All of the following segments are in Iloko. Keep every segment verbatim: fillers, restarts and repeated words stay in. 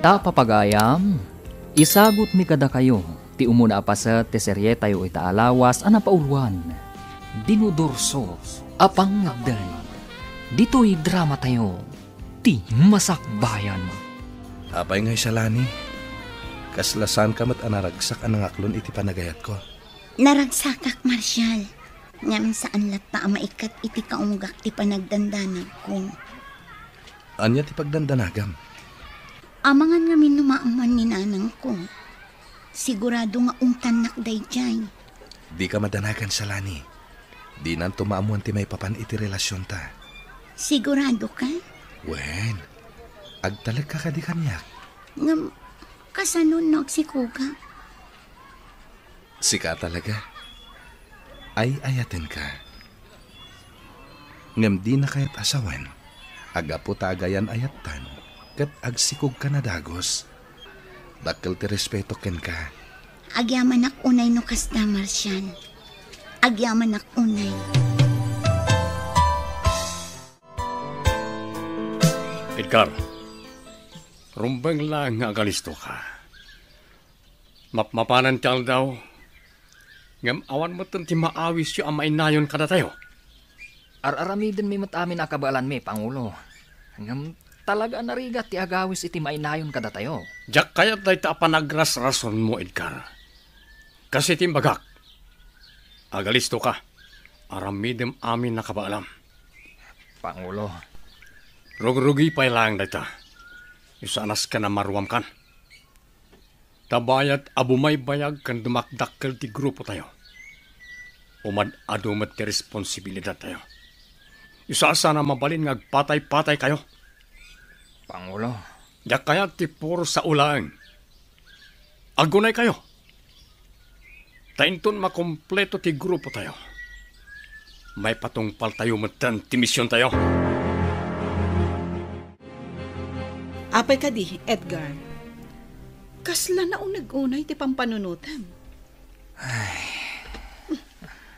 Ta, papagayam, isagutmi kadakayo ti umuna a paset ti serietayo ita a lawas a napauloan, Dinudurso a Pangngegdan. Ditoy dramatayo, ti Masakbayan. Apay ngay, Shalani? Kasla saanka met a naragsak a nangaklon iti panagayatko? Naragsakak, Marshal, ngem saan latta a maikat iti kaunggak ti panagdandanagko. Ania ti pagdandanagam? Amangan ngamin no maammuan ni nanangko. Sigurado nga ungtannak daydiay. Dika madanagan, Shalani. Dinanto maammuan ti maipapan iti relasionta. Sigurado ka? Wen, agtalekka kadi kaniak? Ngem, kasano no agsikogak? Sika talaga. Ay-ayatenka. Ngem dina kayat a sawen, a gapu ta agayan a yattan, ket agsikogka na dagus. Dakkel ti respeto kenka. Agyamanak unay no kasta, Marshal. Agyamanak unay. Edgar, rumbeng laeng nga agalistoka. Mapmapanen ti aldaw, ngem awan metten ti maawisyo a mainayon kadatayo. Ar-aramidenmi met amin a kabaelanmi, Pangulo. Ngem talaga a narigat ti agawis iti mainayon kadatayo. Diak kayat dayta a panagrasrasonmo, Edgar. Kas iti imbagak, agalistoka, aramidem amin a kabaelam. Pangulo. Rugrugi pay laeng dayta. Isaanas ken a maruamkan. Ta bayat a bumaybayag ken dumakdakkel ti grupotayo, umad-adu met ti responsibilidattayo. Isasaan a mabalin nga agpatay-pataykayo. Pangulo. Diak kayat ti puro sao laeng. Agunaykayo. Ta inton makompleto ti grupotayo, maipatungpaltayo metten ti misiontayo. Apay kadi, Edgar? Kasla nauneg unay ti pampanunotem. Ay.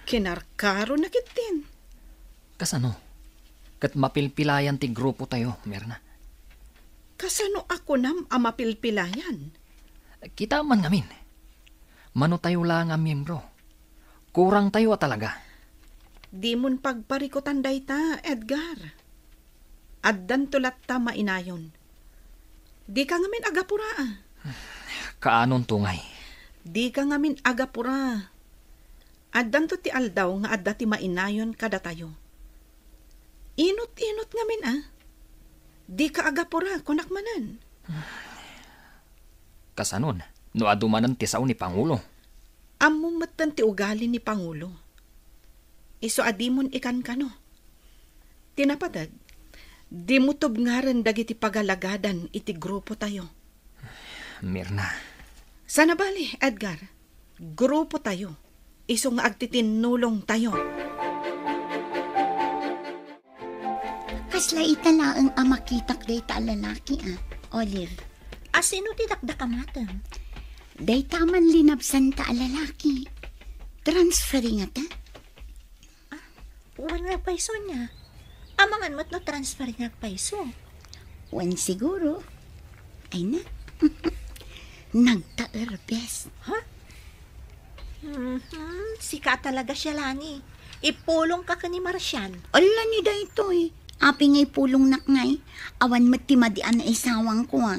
Kinarkaronak ketdin. Kasano? Ket mapilpilayan ti grupotayo, Mirna. Kasano a kunam a mapilpilayan? Kita man ngamin. Manotayo la nga miyembro. Kurangtayo a talaga. Dimon pagparikutan dayta, Edgar. Addanto latta mainayon. Dika ngamin agapura, a. Kaanonto ngay? Dika ngamin agapura. Addanto ti aldaw nga adda ti mainayon kadatayo. Inut-inut ngamin, a. Dika agapura, kunak manen. Kasanon, no adu manen ti sao ni Pangulo? Ammom metten ti ugali ni Pangulo. Isu a dimon ikankano. Ti napateg, dimo tubngarem dagiti pagalagadan iti grupotayo. Mirna. Saan a bali, Edgar. Grupotayo. Isu nga agtitinnulongtayo. Kasla ita laeng a makitak dayta a lalaki, a, Olive. A, sino ti dakdakamatem? Dayta a manlinabsanta a lalaki. Transferi ngata? A, wen nga pay, Sonia. Amangan met no transferi nga pay, so. Wen siguro. Ay na. Nagtaerbes. Ha? Mhm, sika talaga, Shalani. Ipulongka ken ni Marcian. Ala ni daytoy. Apay nga ipulongnak ngay? Awan met ti madi a naisawangko, a.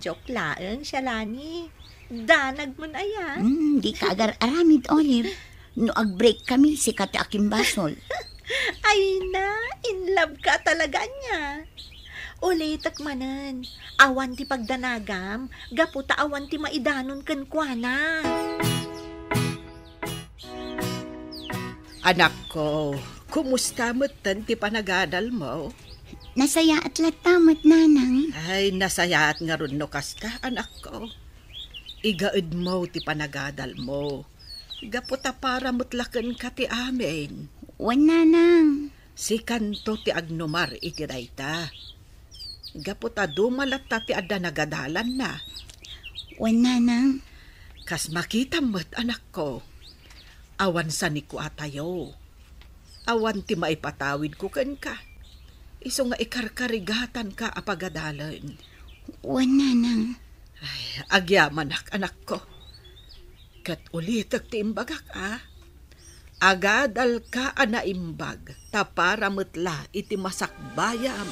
Joke laeng, Shalani. Danag man aya. Hmm, dika agar-aramid, Olive. No ag-break kami, sika ti akimbasol. Ay na, in love ka talaga ania. Ulitek manen, awan ti pagdanagam, gapu ta awan ti maidanon kenkuana. Anakko, kumusta metten ti panagadalmo? Nasayaat latta met, nanang. Ay, nasayaat ngarud no kasta, anakko. Igaedmo ti panagadalmo. Gapu ta para met la kenka ti amin. Wen, nanang. Sikanto ti agnumar iti dayta. Gapu ta duma latta ti adda nagadalanna. Wen, nanang. Kas makitam met, anakko, awan sanikuatayo. Awan ti maipatawidko kenka. Isu nga ikarkarigatanka a pagadalen. Wen, nanang. Ay, agyamanak, anakko. Ket ulitek ti imbagak, a. Agadalka a naimbag, ta para met la iti masakbayam.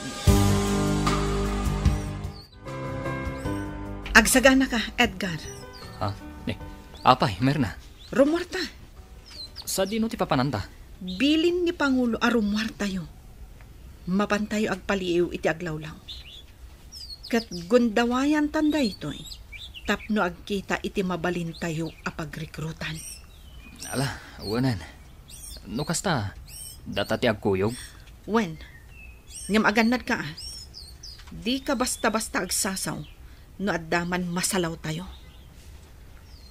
Agsaganaka, Edgar. Ha? Ni, apay, Mirna? Rumuarta. Sadino ti papananta? Bilin ni Pangulo a rumuartayo. Mapantayo agpaliiw iti aglawlaw. Ket gundawayantan daytoy tapno agkita iti mabalintayo a pagrekrutan. Ala, wenen. No kasta, data ti agkuyog? Wen, ngem agannadka, a. Dika basta-basta agsasaw no adda man masalawtayo.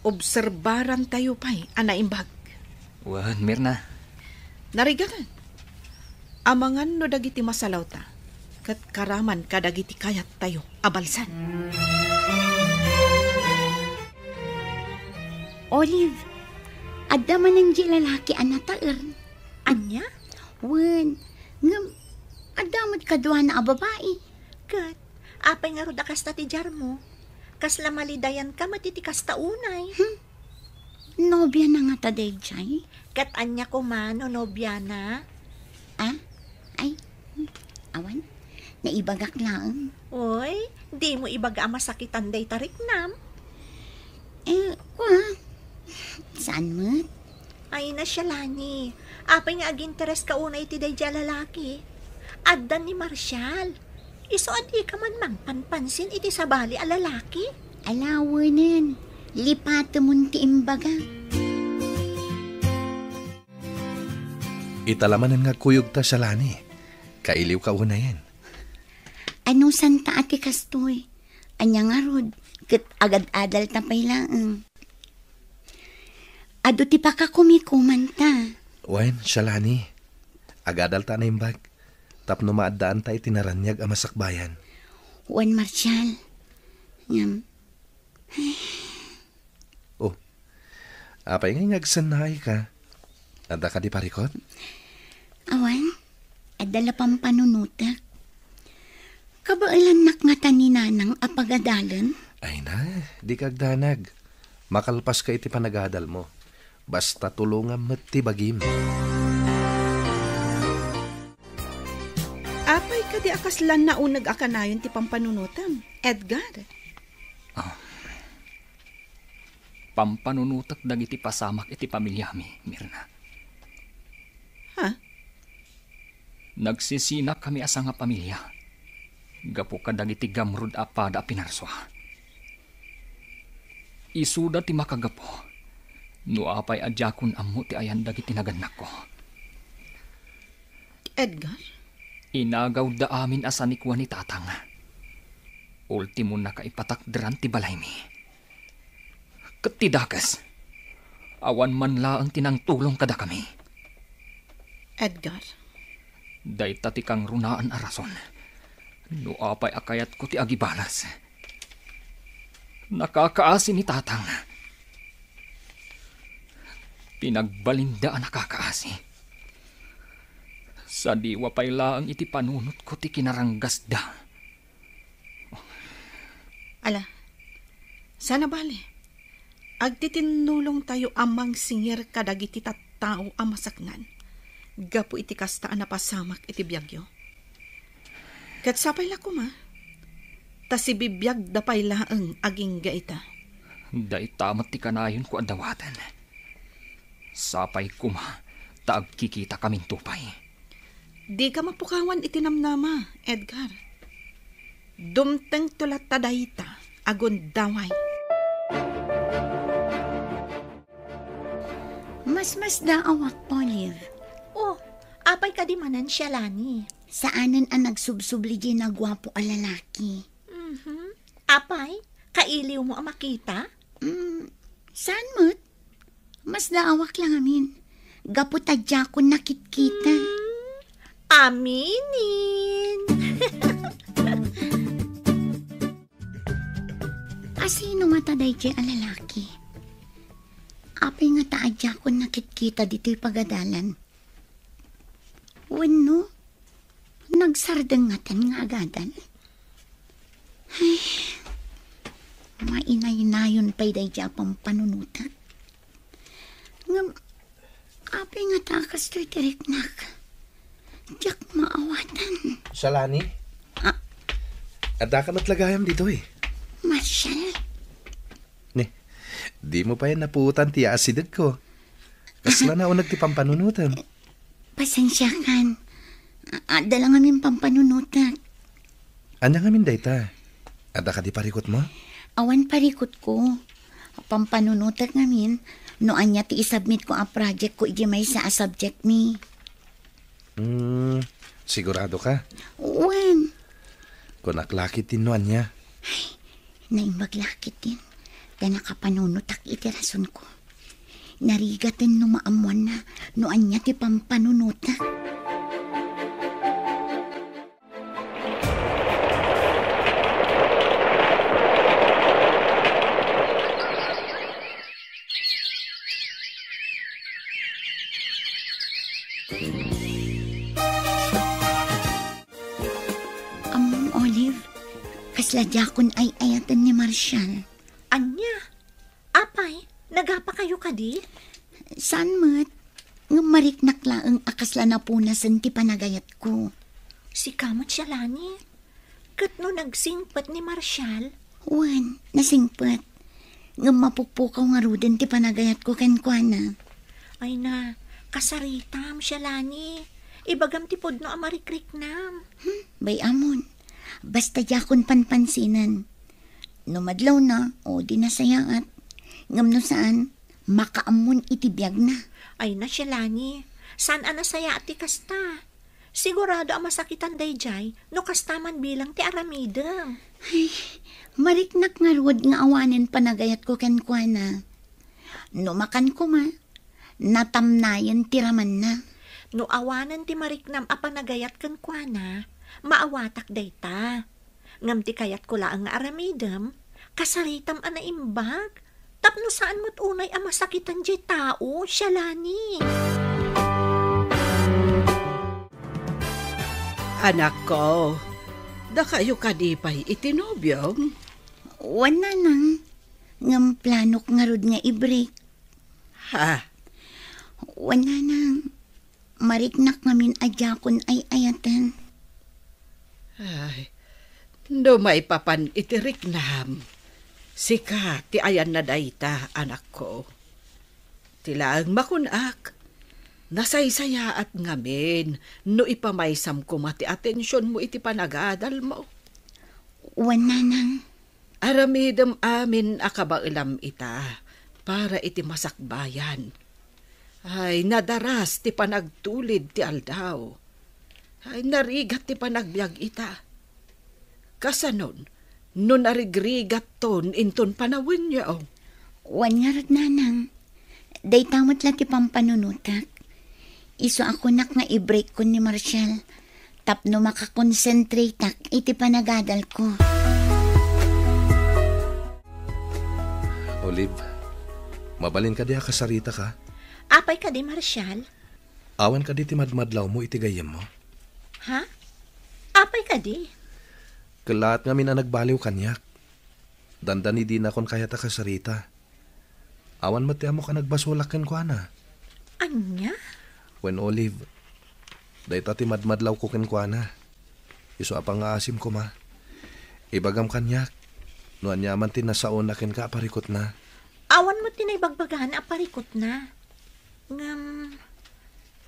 Obserbarantayo pay a naimbag. Wen, Mirna. Narigaten. Amangan no dagiti masalawta, ket karaman kadagiti kayattayo a balsan. Olive, adda manen di lalaki a nataer. Ania? Wen, ngem adda met kaduana a babai. Ket, apay ngarud a kasta ti diarmo? Kasla malidayanka met iti kasta unay. Hmm. Nobiana ngata daydiay? Ket ania koma no nobiana? Ah? Ay, awan. Naibagak laeng. Oy, dimo ibaga a masakitan dayta riknam? Eh, kua. Saan met? Ay, na, Shalani. Apay nga agintereska unay iti daydiay a lalaki? Adda ni Marshall. Isu a dika man mangpanpansin iti sabali a lalaki? Ala, wenen. Lipatemon ti imbaga. Ita la manen nga agkuyogta, Shalani. Kailiwka unayen. Anusanta a ti kastoy? Ania ngarud, ket agad-adalta pay laeng. Adu ti pakakumikomanta. Wen, Shalani. Agadalta a naimbag. Tapno maaddaanta iti naraniag a masakbayan. Wen, Marshall. Ngem, Oh, apay ngay nga agsannaayka? Adda kadi parikut? Awan, adda la pampanunotek. Kabaelannak ngata ni Nanang a pagadalen? Ay na, dika agdanag. Makalpaska iti panagadalmo. Basta tulongam met ti bagim. Apay kadi a kasla nauneg a kanayon ti pampanunotem, Edgar? Ah. Pampanunotek dagiti pasamak iti pamiliami, Mirna. Ha? Nagsisinakami a sangapamilia gapu kadagiti gamrud a pada a pinarsua. Isuda ti makagapu no apay a diakon ammo ti ayan dagiti nagannakko. Edgar? Inagawda amin a sanikua ni Tatang. Ultimo, nakaipatakderan ti balaymi. Ket ti dakes, awan man laeng ti nangtulong kadakami. Edgar. Dayta ti kangrunaan a rason no apay a kayatko ti agibalas. Nakakaasi ni Tatang. Pinagbalinda a nakakaasi. Sadiwa pay laeng iti panunotko ti kinaranggasda. Ala, sana bale, agtitinnulongtayo a mangsingir kadagiti tattao a masaknan gapu iti kasta a napasamak iti biagyo. Ket sapay la koma, ta sibibiagda pay laeng agingga ita. Dayta met ti kanayonko a dawaten. Sapay koma ta agkikitakaminto pay. Dika mapukawan iti namnama, Edgar. Dumtengto latta dayta a gundaway. Masmasdaawak, Olive. Oh, apay kadi manen, Shalani? Saanen a nagsubsubli diay naguapo a lalaki. Mhm. Apay, kailiwmo a makita? Mm, saan met? Masdaawak la ngamin. Gapu ta diakon nakitkita. Mm, aminin. Asino ngata daydiay a lalaki? Apay ngata a diakon nakitkita ditoy pagadalan? Wenno, nagsardeng ngaten nga agadal? Ay, Mainaynayon pay daydi a pampanunotek. Ngem, apay ngata a kastoy ti riknak? Diak maawatan. Shalani? Ah? Addaka met la gayam ditoy. Marshall? Ni, dimo pay napuotan ti asidegko. Kasla nauneg ti pampanunotem. Pasensiakan. A-, adda la ngamin pampanunotek. Ania ngamin dayta? Adda kadi parikutmo? Awan parikutko. Pampanunotek ngamin no ania ti isubmitko a projectko iti maysa a subjectmi. Hmm, siguradoka? Wen. Kunak la ketdin no ania. Ay, naimbag la ketdin ta nakapanunotak iti rasonko. Narigaten no maammoanna no ania ti pampanunotak. Ammom, Olive, kasla diakon ay-ayaten ni Marshall. Ania? Apay, nagapakayo kadi? Saan met, ngem mariknak laeng a kasla napunasen ti panagayatko. Sika met, Shalani, ket no nagsingpet ni Marshall? Wen, nasingpet. Ngem mapukpukaw ngaruden ti panagayatko kenkuana. Ay na, kasaritam, Shalani. Ibagam ti pudno a marikriknam. Hmm, bay-amon. Basta diakon panpansinen. No madlawna, o di nasayaat. Ngem no saan, makaammon iti biagna. Ay na, Shalani, saan a nasayaat ti kasta. Sigurado a masakitan daydiay no kasta man bilang ti aramidem. Ay, mariknak ngarud nga awanen panagayatko kenkuana. No makan koma, natamnayen ti ramanna. No awanen ti mariknam a panagayat kenkuana, maawatak dayta. Ngem ti kayatko laeng nga aramidem, kasaritam a naimbag, tapno saan met unay a masakitan diay tao, Shalani. Anakko, dakayo kadi pay iti nobiom? Wen, nanang. Ngem planok ngarud nga i-break. Ha? Wen, nanang. Mariknak ngamin a diakon ay-ayaten. Ay, no maipapan iti riknam, sika ti ayanna dayta, anakko. Ti laeng makun-ak, nasaysayaat ngamin no ipamaysam koma ti atensionmo iti panagadalmo. Wen, nanang. Aramidem amin a kabaelam ita para iti masakbayan. Ay, nadaras ti panagtulid ti aldaw. Ay, narigat ti panagbiag ita. Kasanon, no narigrigatton inton panawenyo? Wen ngarud, nanang. Dayta met la ti pampanunotak. Isu a kunak nga i-break-kon ni Marshall tapno makakonsentrateak iti panagadalko. Olive, mabalin kadi a kasaritaka? Apay kadi, Marshall? Awan kadi ti madmadlawmo iti gayyemmo? Ha? Apay kadi? Kellaat ngamin a nagbaliw kaniak. Dandani dinakon kayat a kasarita. Awan met ti ammok a nagbasolak kenkuana. Ania? Wen, Olive, dayta ti madmadlawko kenkuana. Isu a pangngaasim koma. Ibagam kaniak no aniaman ti nasaona kenka a parikutna. Awan met ti naibagbagana a parikutna. Ngem,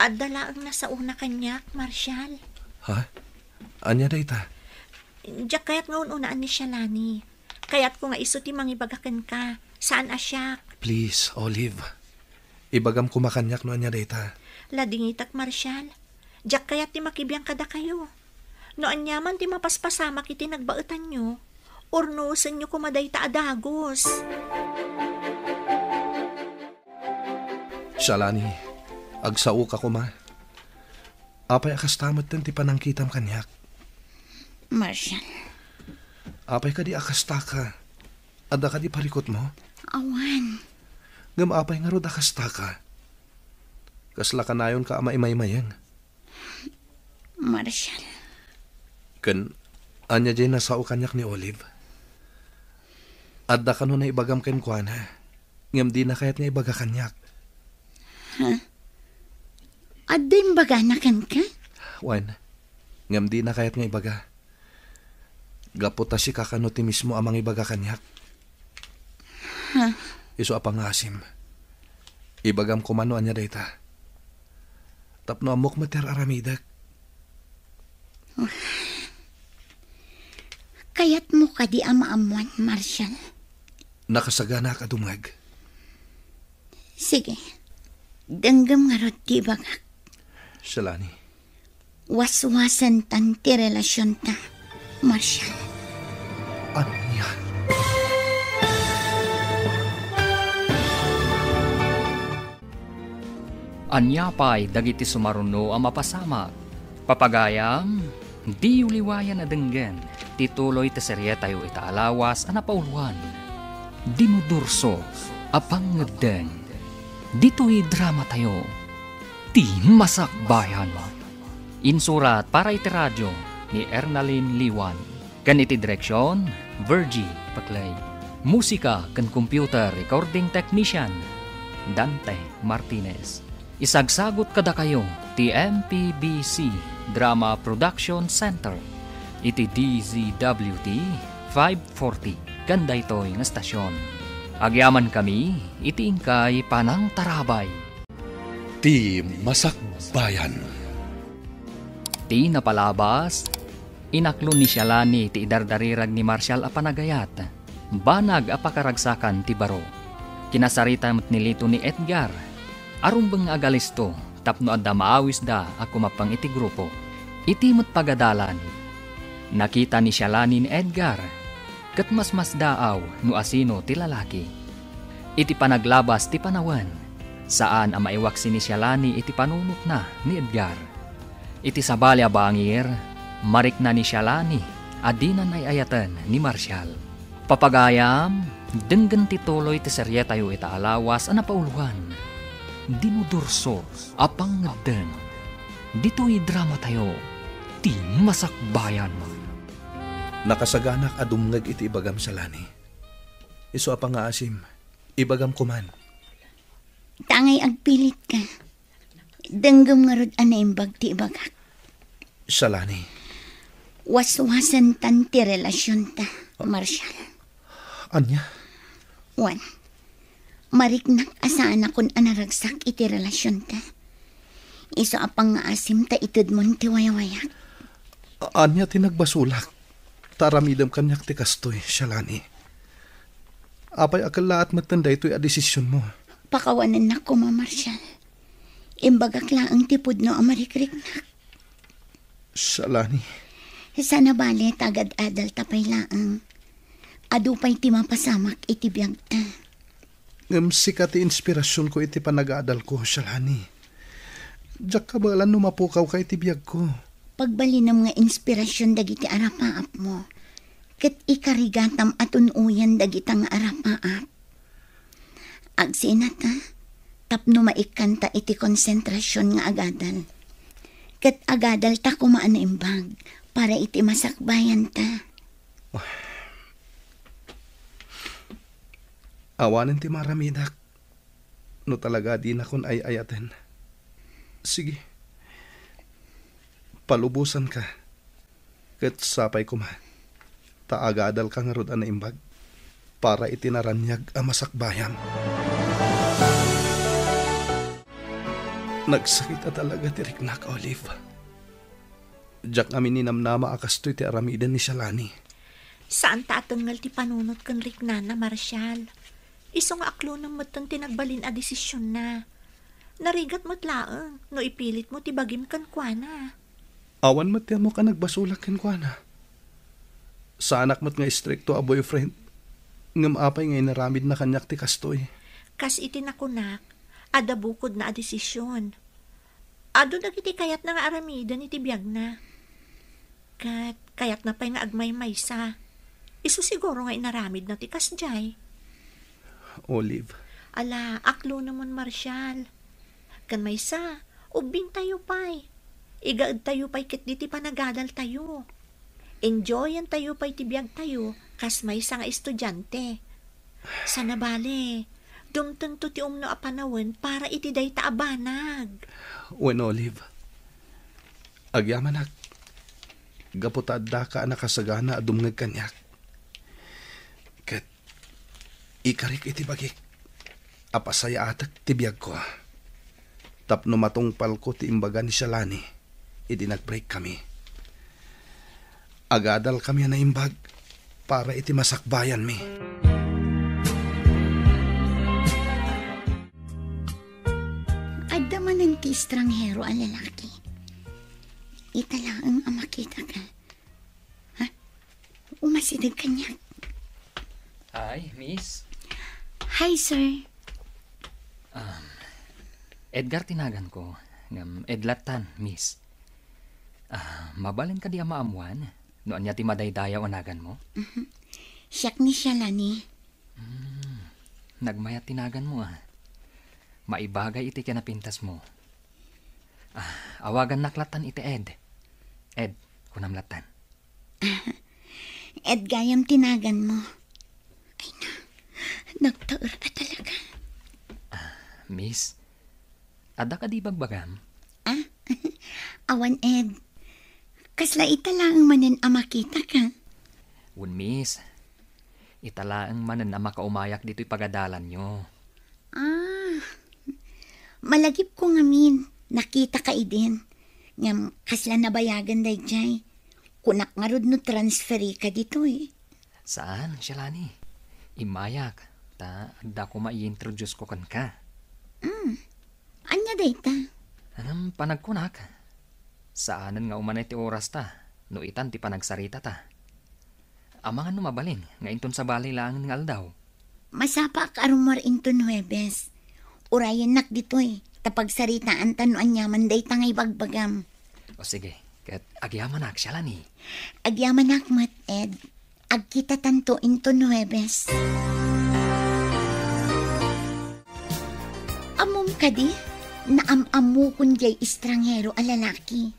adda laeng nasaona kaniak, Marshall. Ha? Ania dayta? Diak kayat nga un-unaan ni Shalani. Kayatko nga isu ti mangibaga kenka, saan a siak. Please, Olive. Ibagam koma kaniak no ania dayta. Ladingitak, Marshall. Diak kayat ti makibiang kadakayo. No aniaman ti mapaspasamak iti nagbaetanyo, urnosenyo koma dayta a dagus. Shalani, agsaoka koma. Apay a kasta metten ti panangkitam kaniak? Marshall. Apay kadi a kastaka? Adda kadi parikutmo? Awan. Ngem apay ngarud a kastaka? Kasla kanayonka a maimaymayeng? Marshall. Ken ania diay nasao kaniak ni Olive? Adda kano naibagam kenkuana, ngem dina kayat nga ibaga kaniak. Ha? Adda imbagana kenka? Wen, ngem dina kayat nga ibaga. Gapu ta sika kano ti mismo a mangibaga kaniak. Ha? Isu a pangaasim, ibagam koma no ania dayta. Tapno ammok met ti ar-aramidek. Kayatmo kadi a maammuan, Marshall? Nakasaganaak a dumngeg. Sige. Denggem ngarud ti ibagak. Shalani. Waswasentan ti relasionta, Marshall. Ania? Ania pay dagiti sumaruno a mapasamak? Papagayam, diyo liwayan a denggen ti tuloy ti serietayo ita a lawas a napauluan, Dinudurso a Pangngeddeng. Ditoy dramatayo, Ti Masakbayan. Insurat para iti radio ni Ernalyn Liwan. Ken iti direksion, Virgie Paclay. Musika ken computer recording technician, Dante Martinez. Isagsagut kadakayo ti M P B C Drama Production Center iti D Z W T five forty ken daytoy nga estasion. Agyamankami iti inkay panangtarabay. Ti Masakbayan. Ti napalabas, inaklo ni Shalani ti idardarirag ni Marshall a panagayat, banag a pakaragsakan ti baro. Kinasarita met ni Lito ni Edgar a rumbeng nga agalisto tapno adda maawisda a kumappeng iti grupo. Iti met pagadalan, nakita ni Shalani ni Edgar ket masmasdaaw no asino ti lalaki. Iti panaglabas ti panawen, saan a maiwaksi ni Shalani iti panunotna ni Edgar. Iti sabali a bangir, marikna ni Shalani a dinan ay-ayaten ni Marshall. Papagayam, denggen ti tuloy ti serietayo ita a lawas a napauluan, Dinudurso a Pangngeddeng. Ditoy dramatayo, Ti Masakbayan. Nakasaganak a dumngeg iti ibagam, Shalani. Isu a pangaasim, ibagam koman. Tangay agpilitka. Denggem ngarud a naimbag ti ibagak. Shalani. Waswasentan ti relasionta, Marshall. Ania? Wen, mariknak a saanakon a naragsak iti relasionta. Isu a pangngaasim ta itedmon ti wayawayak. A-, ania ti nagbasolak? Ta aramidem kaniak ti kastoy, Shalani. Apay a kellaat metten daytoy a desisionmo? Pakawanennak koma, Marshall. Imbagak laeng ti pudno a marikriknak. Shalani. Sana bale ta agad-adalta pay laeng. Adu pay ti mapasamak iti biagta. Ngem sika ti inspirasionko iti panagadalko, Shalani. Diak kabaelan no mapukawka iti biagko. Pagbalinem nga inspirasion dagiti arapaapmo, ket ikarigatam a tun-oyen dagita nga arapaap. Agsinata, tapno maikkanta iti konsentrasion nga agadal. Ket agadalta koma a naimbag para iti masakbayanta. Awanen ti maramidak no talaga dinakon ay-ayaten. Sige, palubosanka. Ket sapay koma ta agadalka ngarud a naimbag para iti naraniag a masakbayam. Nagsakit a talaga ti riknak, Olive. Diak amin ninamnama a kastoy ti aramiden ni Shalani. Saanta a tengngel ti panunot ken riknana, Marshall. Isu nga aklonem metten ti nagbalin a desisionna. Narigat met laeng no ipilitmo ti bagim kenkuana. Awan met ti ammok a nagbasolak kenkuana. Saanak met nga istrikto a boyfriend, ngem apay nga inaramidna kaniak ti kastoy? Kas iti nakunak, adda bukodna a desision. Adu dagiti kayatna nga aramiden iti biagna. Ket kayatna pay nga agmaymaysa. Isu siguro nga inaramidna ti kasdiay. Olive. Ala, aklonemon, Marshall. Ken maysa, ubbingtayo pay. Igaedtayo pay ketdi ti panagadaltayo. Enjoyentayo pay ti biagtayo kas maysa nga estudiante. Sana bale, dumtengto ti umno a panawen para iti dayta a banag. Wen, Olive, agyamanak gapu ta addaka a nakasagana a dumngeg kaniak. Ket ikarik iti bagik a pasayaatek ti biagko tapno matungpalko ti imbaga ni Shalani idi nag-break kami. Agadalkami a naimbag para iti masakbayanmi. Adda manen ti estranghero a lalaki. Ita laeng a makitaka. Ha? Umasideg kaniak. Hi, miss. Hi, sir. Um, Edgar ti naganko. Ngem Ed lattan, miss. Ah, mabalin kadi a maammuan no ania ti madaydayaw a naganmo? Mhm. Siak ni Shalani. Hmm, nagmayat ti naganmo, ah. Maibagay iti kinapintasmo. Ah, awagannak lattan iti Ed. Ed, kunam lattan. Ed gayam ti naganmo. Ay na, nagtaer a talaga. Ah, miss, adda kadi bagbagam? Ah? Awan, Ed. Kasla ita laeng manen a makitaka. Wen, miss. Ita laeng manen a makaumayak ditoy pagadalanyo. Ah, malagipko ngamin, nakitaka idin. Ngem kasla nabayagan daydiay. Kunak ngarud no transferika ditoy. Saan, Shalani. Immayak, ta adda koma i-introduce ko kenka. Mm. Ania dayta? Ngem panagkunak, saanen nga umanay ti orasta no itan ti panagsaritata. Amangan no mabalin nga inton sabali laengen nga aldaw. Masapaak a rummuar inton Huwebes. Urayennak ditoy, ta pagsaritaanta no aniaman dayta nga ibagbagam. O sige, ket agyamanak, Shalani. Agyamanak met, Ed. Agkitatanto inton Huwebes. Ammom kadi, naam-ammokon diay estranghero a lalaki.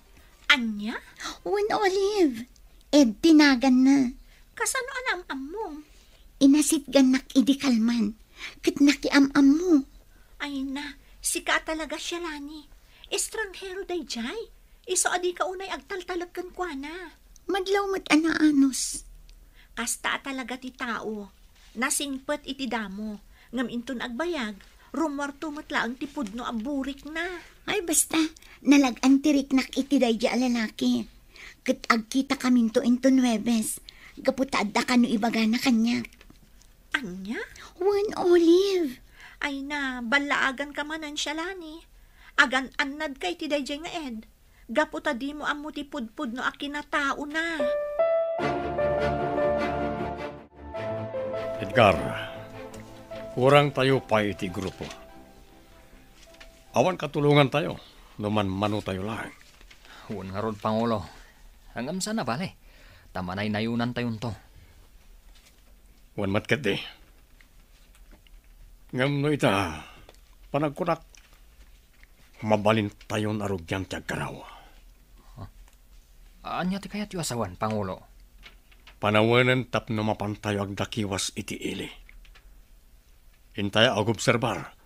Ania? Wen, Olive. Ed ti naganna. Kasano a naam-ammom? Inasitgannak idi kalman, ket nakiam-ammo. Ay na, sika a talaga, Shalani. Estranghero daydiay. Isu a dika unay agtaltalek kenkuana. Madlaw met a naanus. Kasta a talaga ti tao. Nasingpet iti damo, ngem inton agbayag, rummuarto met laeng ti pudno a burikna. Ay, basta, nalag-an ti riknak iti daydi a lalaki. Ket agkitakaminto inton Huwebes, gapu ta adda kano ibagana kaniak. Ania? Wen, Olive. Ay na, ballaaganka manen, Shalani. Agan-annadka iti daydiay nga Ed. Gapu ta dimo ammo ti pudpudno a kinataona. Edgar, kurangtayo pay iti grupo. Awan katulongantayo no manmanotayo laeng. Wen ngarud, Pangulo. Ngem saan a bale, ta manaynayonantayonto. Wen met ketdi. Ngem no ita, panagkunak, mabalintayon a rugian ti agkaraw. Ania ti kayatyo a sawen, Pangulo? Panawenen tapno mapantayo agdakiwas iti ili. Intay agobserbar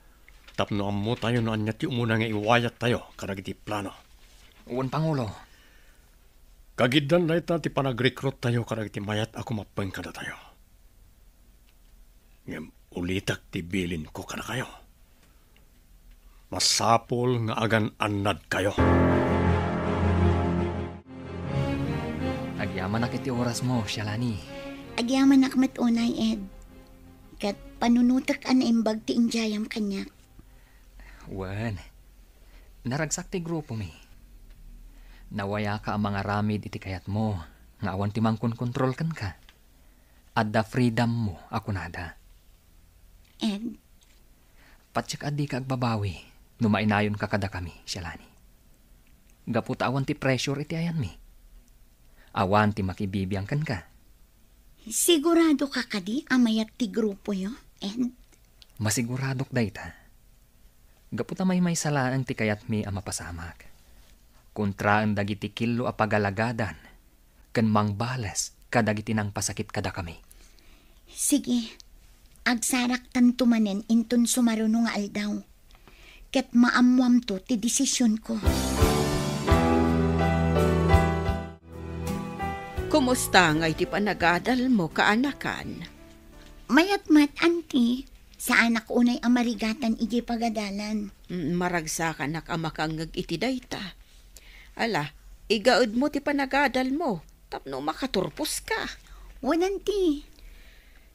tapno ammotayo no ania ti umuna nga iwayattayo kadagiti plano. Wen, Pangulo. Kagiddan dayta ti panagrekruttayo kadagiti mayat a kumappeng kadatayo. Ngem ulitek ti bilinko kadakayo. Masapul nga agan-annadkayo. Agyamanak iti orasmo, Shalani. Agyamanak met unay, Ed. Ket panunotek a naimbag ti idiayam kaniak. Wen, naragsak ti grupomi. Nawayaka a mangaramid iti kayatmo nga awan ti mangkonkontrol kenka. Adda freedommo a kunada. Ed? Patiek a dika agbabawi no mainayonka kadakami, Shalani. Gapu ta awan ti pressure iti ayanmi. Awan ti makibibiang kenka. Siguradoka kadi a mayat ti grupoyo, Ed? Masiguradok dayta. Gapu ta maymaysa laeng ti kayatmi a mapasamak. Kontraen dagiti killo a pagalagadan ken mangbales kadagiti nangpasakit kadakami. Sige, agsaraktanto manen inton sumaruno nga aldaw. Ket maammoamto ti desisionko. Kumusta ngay ti panagadalmo, kaanakan? Mayat met, Auntie. Saanak unay a marigatan idiay pagadalan. Mm, maragsakanak a makangngeg iti dayta. Ala, igaedmo ti panagadalmo tapno makaturposka. Wen, Auntie.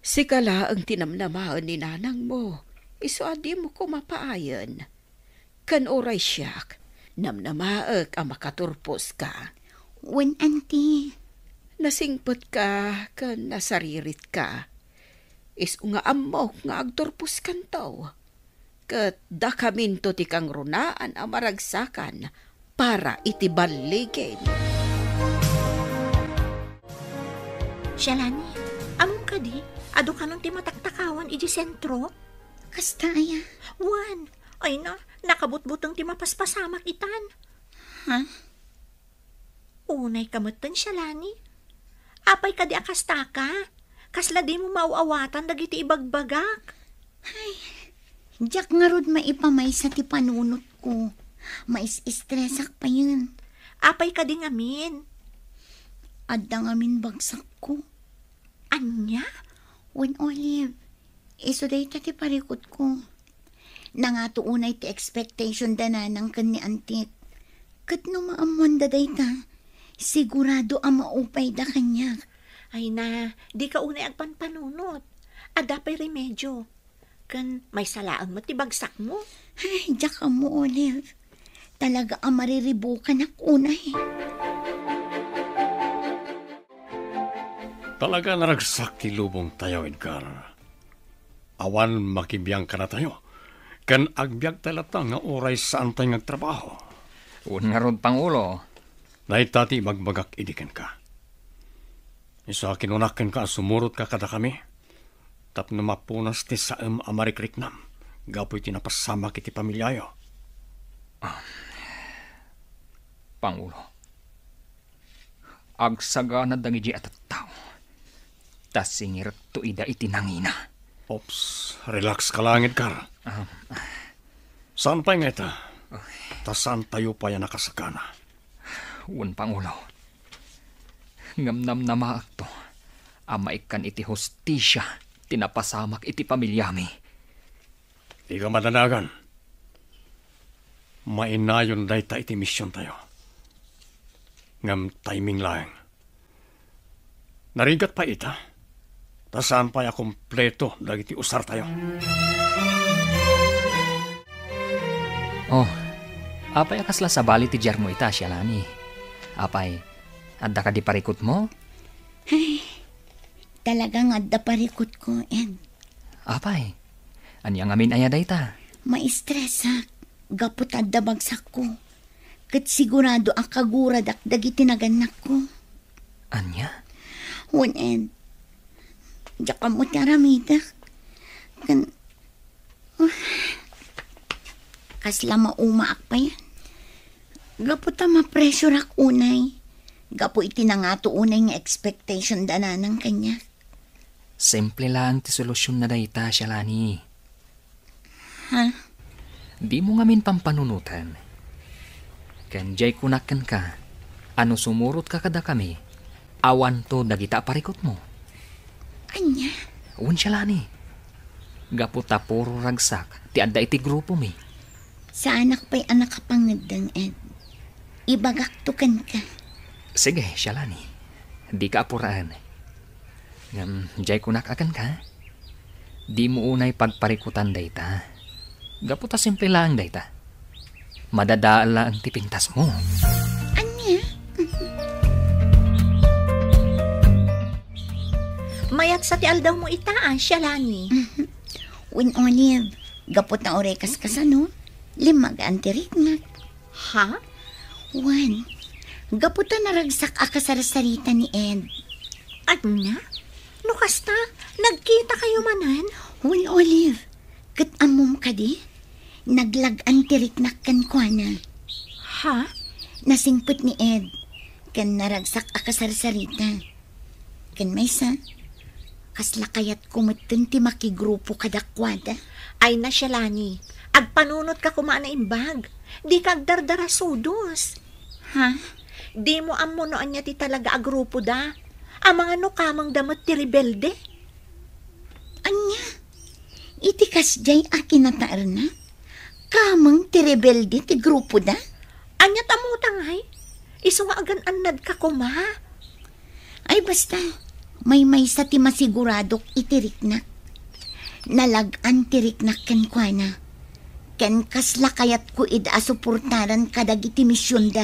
Sika laeng ti namnamaen ni nanangmo, isu a dimo koma paayen. Ken uray siak, namnamaek a makaturposka. Wen, Auntie. Nasingpetka ken nasariritka. Isu nga ammok nga agturposkanto. Ket dakaminto ti kangrunaan a maragsakan para iti balligin. Shalani, ammom kadi, adu kanon ti mataktakawam idiay sentro? Kasta aya? Wen, ay na, nakabutbuteng ti mapaspasamak itan. Ha? Unay ka metten, Shalani. Apay kadi a kastaka? Kasla dimo maaw-awatan dagiti ibagbagak? Ay, diak ngarud maipamaysa ti panunotko. Mais-estresak payen. Apay kadi ngamin? Adda ngamin bagsakko. Ania? Wen, Olive, isu dayta ti parikutko. Nangato unay ti expectation da nanang ken ni Antit. Ket no maammoanda dayta, sigurado a maupayda kaniak. Ay na, dika unay agpanpanunot. Adda pay remedio. Ken maysa laeng met ti bagsakmo. Ay, diak ammo, Olive. Talaga a mariribukanak unay. Talaga a naragsak ti lubongtayo, Edgar. Awan makibiang kadatayo, ken agbiagtay latta nga uray saantay nga agtrabaho. Wen ngarud, Pangulo. Dayta ti ibagbagak idi kenka. Isu a kinunak kenka a sumurotka kadakami tapno mapunas ti saem a marikriknam gapu iti napasamak iti pamiliayo. Ah, Pangulo, agsagana dagidi a tattao, ta singirekto ida iti nangina. Ops, relax ka laeng, Edgar. Ah. Saan pay nga ita? Ay. Ta saantayo pay a nakasagana. Wen, Pangulo. Ngem namnamaekto a maikkan iti hustisia ti napasamak iti pamiliami. Dika madanagan. Mainayon dayta iti misiontayo. Ngem timing laeng. Narigat pay ita, ta saan pay a kompleto dagiti usartayo. Oh, apay a kasla sabali ti diarmo ita, Shalani? Apay, adda kadi parikutmo? Ay, talaga nga adda parikutko, Ed. Apay, ania ngamin aya dayta? Maistresak, gapu ta adda bagsakko. Ket sigurado a kaguradak dagiti nagannakko. Ania? Wen, Ed, diak ammo ti aramidek. Ken, ah, kasla maumaak payen. Gapu ta mapressureak unay. Gapu iti nangato unay nga expectation da nanang kaniak. Simple laeng ti solusionna dayta, Shalani. Ha? Dimo ngamin pampanunoten. Ken diay kunak kenka a no sumurotka kadakami, awanto dagita a parikutmo. Ania? Wen, Shalani. Gapu ta puro ragsak ti adda iti grupomi. Saanak pay a nakapangeddeng, Ed. Ibagakto kenka. Sige, Shalani. Dika apuraen. Ngem, diay kunak a kenka, dimo unay pagparikutan dayta. Gapu ta simple laeng dayta. Madadael laeng ti pintasmo. Ania? Mayat sa ti aldawmo ita, a, Shalani. Wen, Olive, gapu ta uray kaskasano, limmagaan ti riknak. Ha? Wen, gapu ta naragsak a kasarsarita ni Ed. Ania? No kasta, nagkitakayo manen? Wen, Olive, ket ammom kadi? Naglag-an ti riknak kenkuana. Ha? Nasingpet ni Ed, ken naragsak a kasarsarita. Ken maysa, Kasla kayatko metten ti makigrupo kadakuada. Ay na, Shalani, agpanunotka koma a naimbag. Dika agdardarasudos. Ha? Dimo ammo no ania ti talaga a grupoda. Amangan no kamengda met ti rebelde. Ania? Iti kasdiay a kinataerna? Kameng ti rebelde ti grupoda? Ania ta mutangay? Isu nga agan-annadka koma. Ay, basta, maymaysa ti masiguradok iti riknak. Nalag-an ti riknak kenkuana. Ken kasla kayatko ida a suportaran kadagiti misionda.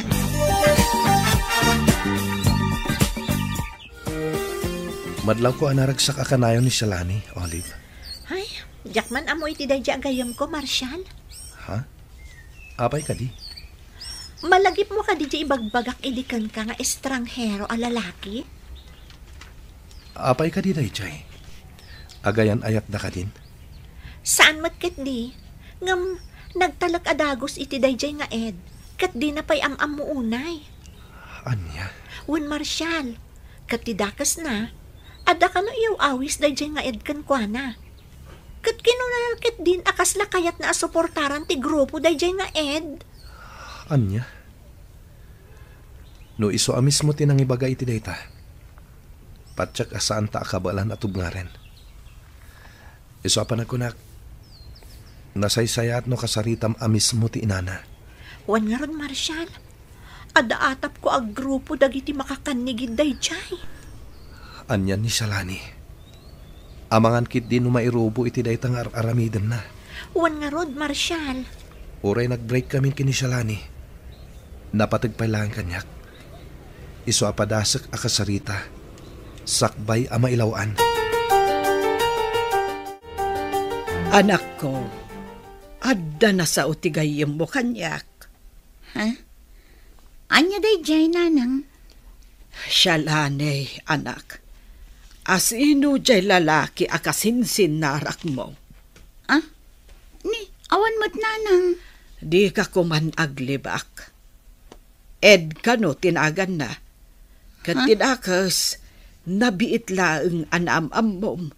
Madlawko a naragsak a kanayon ni Shalani, Olive. Ay, diak man ammo iti daydiay a gayyemko, Marshal. Ha? Apay kadi? Malagipmo kadi diay ibagbagak idi kenka nga estranghero a lalaki? Apay kadi daydiay? Agayan-ayatda kadin? Saan met ketdi, ngem nagtalek a dagus iti daydiay nga ed, ket dina pay am-ammo unay. Ania? Wen, Marshal, ket ti dakesna, adda kano iyaw-awis daydiay nga ed kenkuana. Ket kinuna ketdin a kasla kayatna a suportaran ti grupo daydiay nga ed. Ania? No isu a mismo ti nangibaga iti dayta, patiek a saanta a kabaelan a tubngaren. Isu a panagkunak, nasaysayaat no kasaritam a mismo ti inana. Wen ngarud, Marshal, adda atapko a grupo dagiti makakannigid daydiay. Ania ni Shalani? Amangan ketdi no mairubo iti dayta nga ar-aramidenna. Wen ngarud, Marshal. Uray nag-break kamin ken ni Shalani, napateg pay laeng kaniak. Isu a padasek a kasarita, sakbay a mailaw-an. Anakko, adda nasao ti gayyemmo kaniak. Ha? Ania daydiay, nanang? Shalani, anak. Asino diay lalaki a kasinsinnarakmo? Ah? Ni, awan met, nanang. Dika koman aglibak. Ed kano ti naganna. Ket Ha? ti dakes, nabiit laeng a naam-ammom,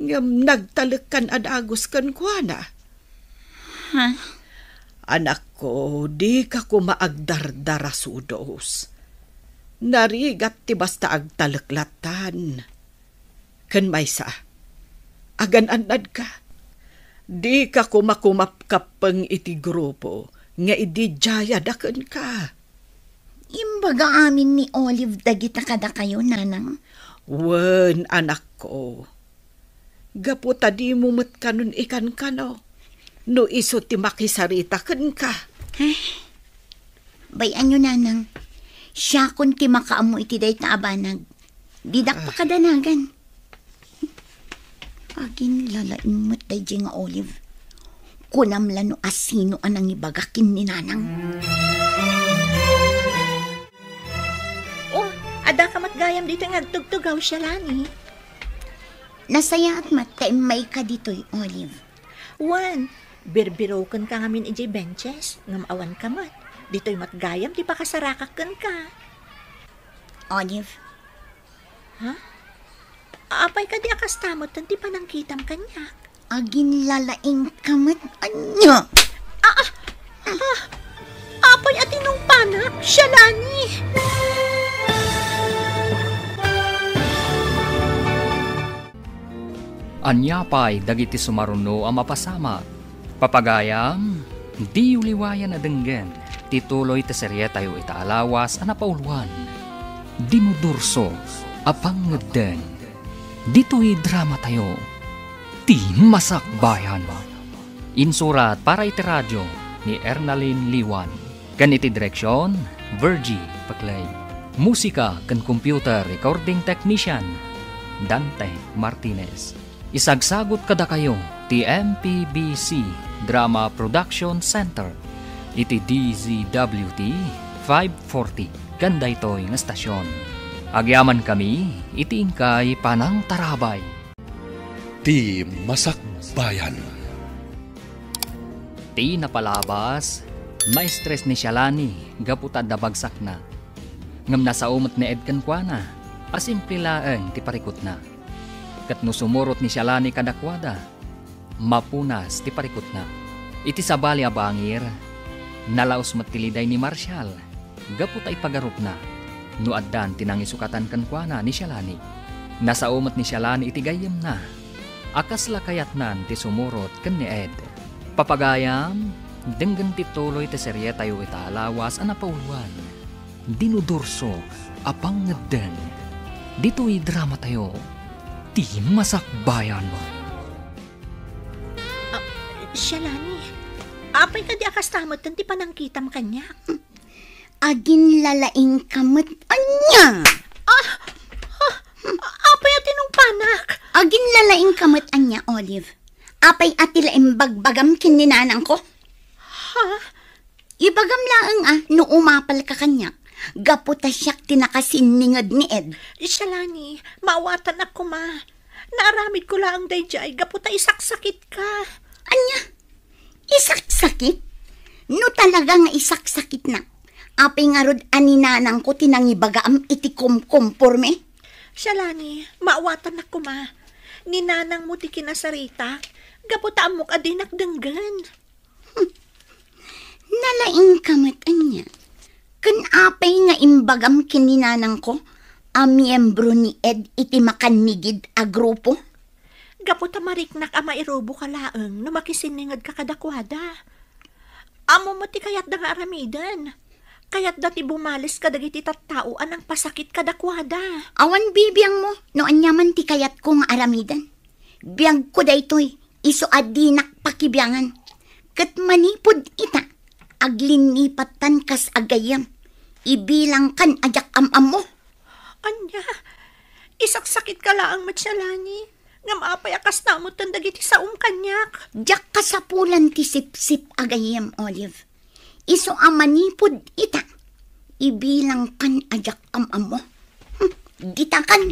ngem nagtalekkan a dagus kenkuana. Ha? Anakko, dika koma agdardarasudos. Narigat ti basta agtalek lattan. Ken maysa, agan-annadka. Dika koma kumapkappeng iti grupo nga ididiayada kenka. Imbaga amin ni Olive dagita kadakayo, nanang. Wen, anakko. Gapu ta dimo met kanon ikankano no isu ti makisarita kenka. Ay, bay-anyo, nanang. Siakon ti makaammo iti dayta a banag. Didak Ah. pakadanagan. Aginlalaing met daydiay nga Olive. Kunam la no asino a nangibaga ken ni nanang. Oh, adda ka met gayam ditoy nga agtugtugaw, Shalani. Nasayaat met ta immayka ditoy, Olive. Wen, birbirokenka ngamin idiay benches, ngem awanka met. Ditoy met gayam ti pakasarakak kenka. Olive. Ha? Apay kadi a kasta met ti panangkitam kaniak? Aginlalaingka met, ania? Ah, ah, ah, apay a tinungpanak, Shalani? Ania pay dagiti sumaruno a mapasamak? Papagayam, diyo liwayan a denggen ti tuloy ti serietayo ita a lawas a napauluan, Dinudurso a Pangngeddeng. Ditoy dramatayo, Ti Masakbayan. Insurat para iti radio ni Ernalyn Liwan. Ken iti direksion, Virgie Paclay. Musika ken computer recording technician, Dante Martinez. Isagsagut kadakayo ti M P B C Drama Production Center iti D Z W T five forty ken daytoy nga estasion. Agyamankami iti inkay panangtarabay. Ti Masakbayan. Ti napalabas, maestres ni Shalani gapu ta adda bagsakna. Ngem nasao met ni Ed kenkuana a simple laeng ti parikutna. Ket no sumurot ni Shalani kadakuada, mapunas ti parikutna. Iti sabali a bangir, nalaos met ti liday ni Marshall gapu ta ipagarupna no addan ti nangisukatan kenkuana ni Shalani. Nasao met ni Shalani iti gayyemna a kasla kayatnan ti sumurot ken ni Ed. Papagayam, denggen ti tuloy ti serietayo ita a lawas a napauluan, Dinudurso a Pangngeddeng. Ditoy dramatayo, ti Masakbayan. Ah, Shalani, apay kadi a kasta metten ti panangkitam kaniak? Aginlalaingka met ania? Ah, ah, apay a tinungpanak? Aginlalaingka met ania, Olive? Apay a ti la imbagbagam ken ni nanangko? Ha? Ibagam laeng a no umapalka kaniak, gapu ta siak ti nakasinninged ni Ed. Shalani, maawatanak koma. Naaramidko laeng daydiay gapu ta isaksakitka. Ania? Isaksakit? No talaga nga isaksakitnak, apay ngarud a ni nanangko ti nangibagaam iti kumkumporme? Shalani, maawatanak koma. Ni nanangmo ti kinasaritak, gapu ta ammok a dinak denggen. Hmm. Nalaingka met ania? Ken apay nga imbagam ken ni nanangko a miyembro ni Ed iti makannigid a grupo? Gapu ta mariknak a mairuboka laeng no makisinningedka kadakuada. Ammom met ti kayatda nga aramiden. Kayatda ti bumales kadagiti tattao a nangpasakit kadakuada. Awan bibiangmo no aniaman ti kayatko nga aramiden. Biagko daytoy, isu a dinak pakibiangan. Ket manipud ita, aglinnipattan kas agayyem. Ibilangkan a diak am-ammo. Ania? Isaksakitka laeng met, Shalani. Ngem apay a kasta metten dagiti saom kaniak? Diak kasapulan ti sipsip a gayyem, Olive. Isu a manipud ita, ibilangkan a diak am-ammo. Hmm, ditakan.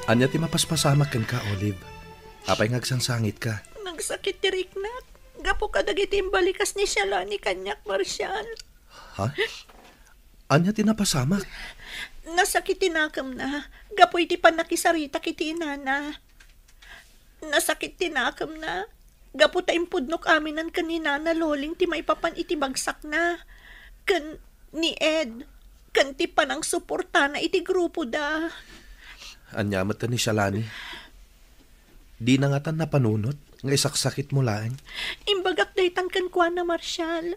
Ania ti mapaspasamak kenka, Olive? Apay nga agsangsangitka? Nagsakit ti riknak gapu kadagiti imbalikas ni Shalani kaniak, Marshall. Ha? Ania ti napasamak? Nasakit ti nakemna gapu iti pannakisaritak iti inana. Nasakit ti nakemna gapu ta impudnok aminen ken ni Nana Loling ti maipapan iti bagsakna, ken ni Ed, ken ti panangsuportana iti grupoda. Ania met ni Shalani? Dina ngatan napanunot nga isaksakitmo laeng? Imbagak daytan kenkuana, Marshall.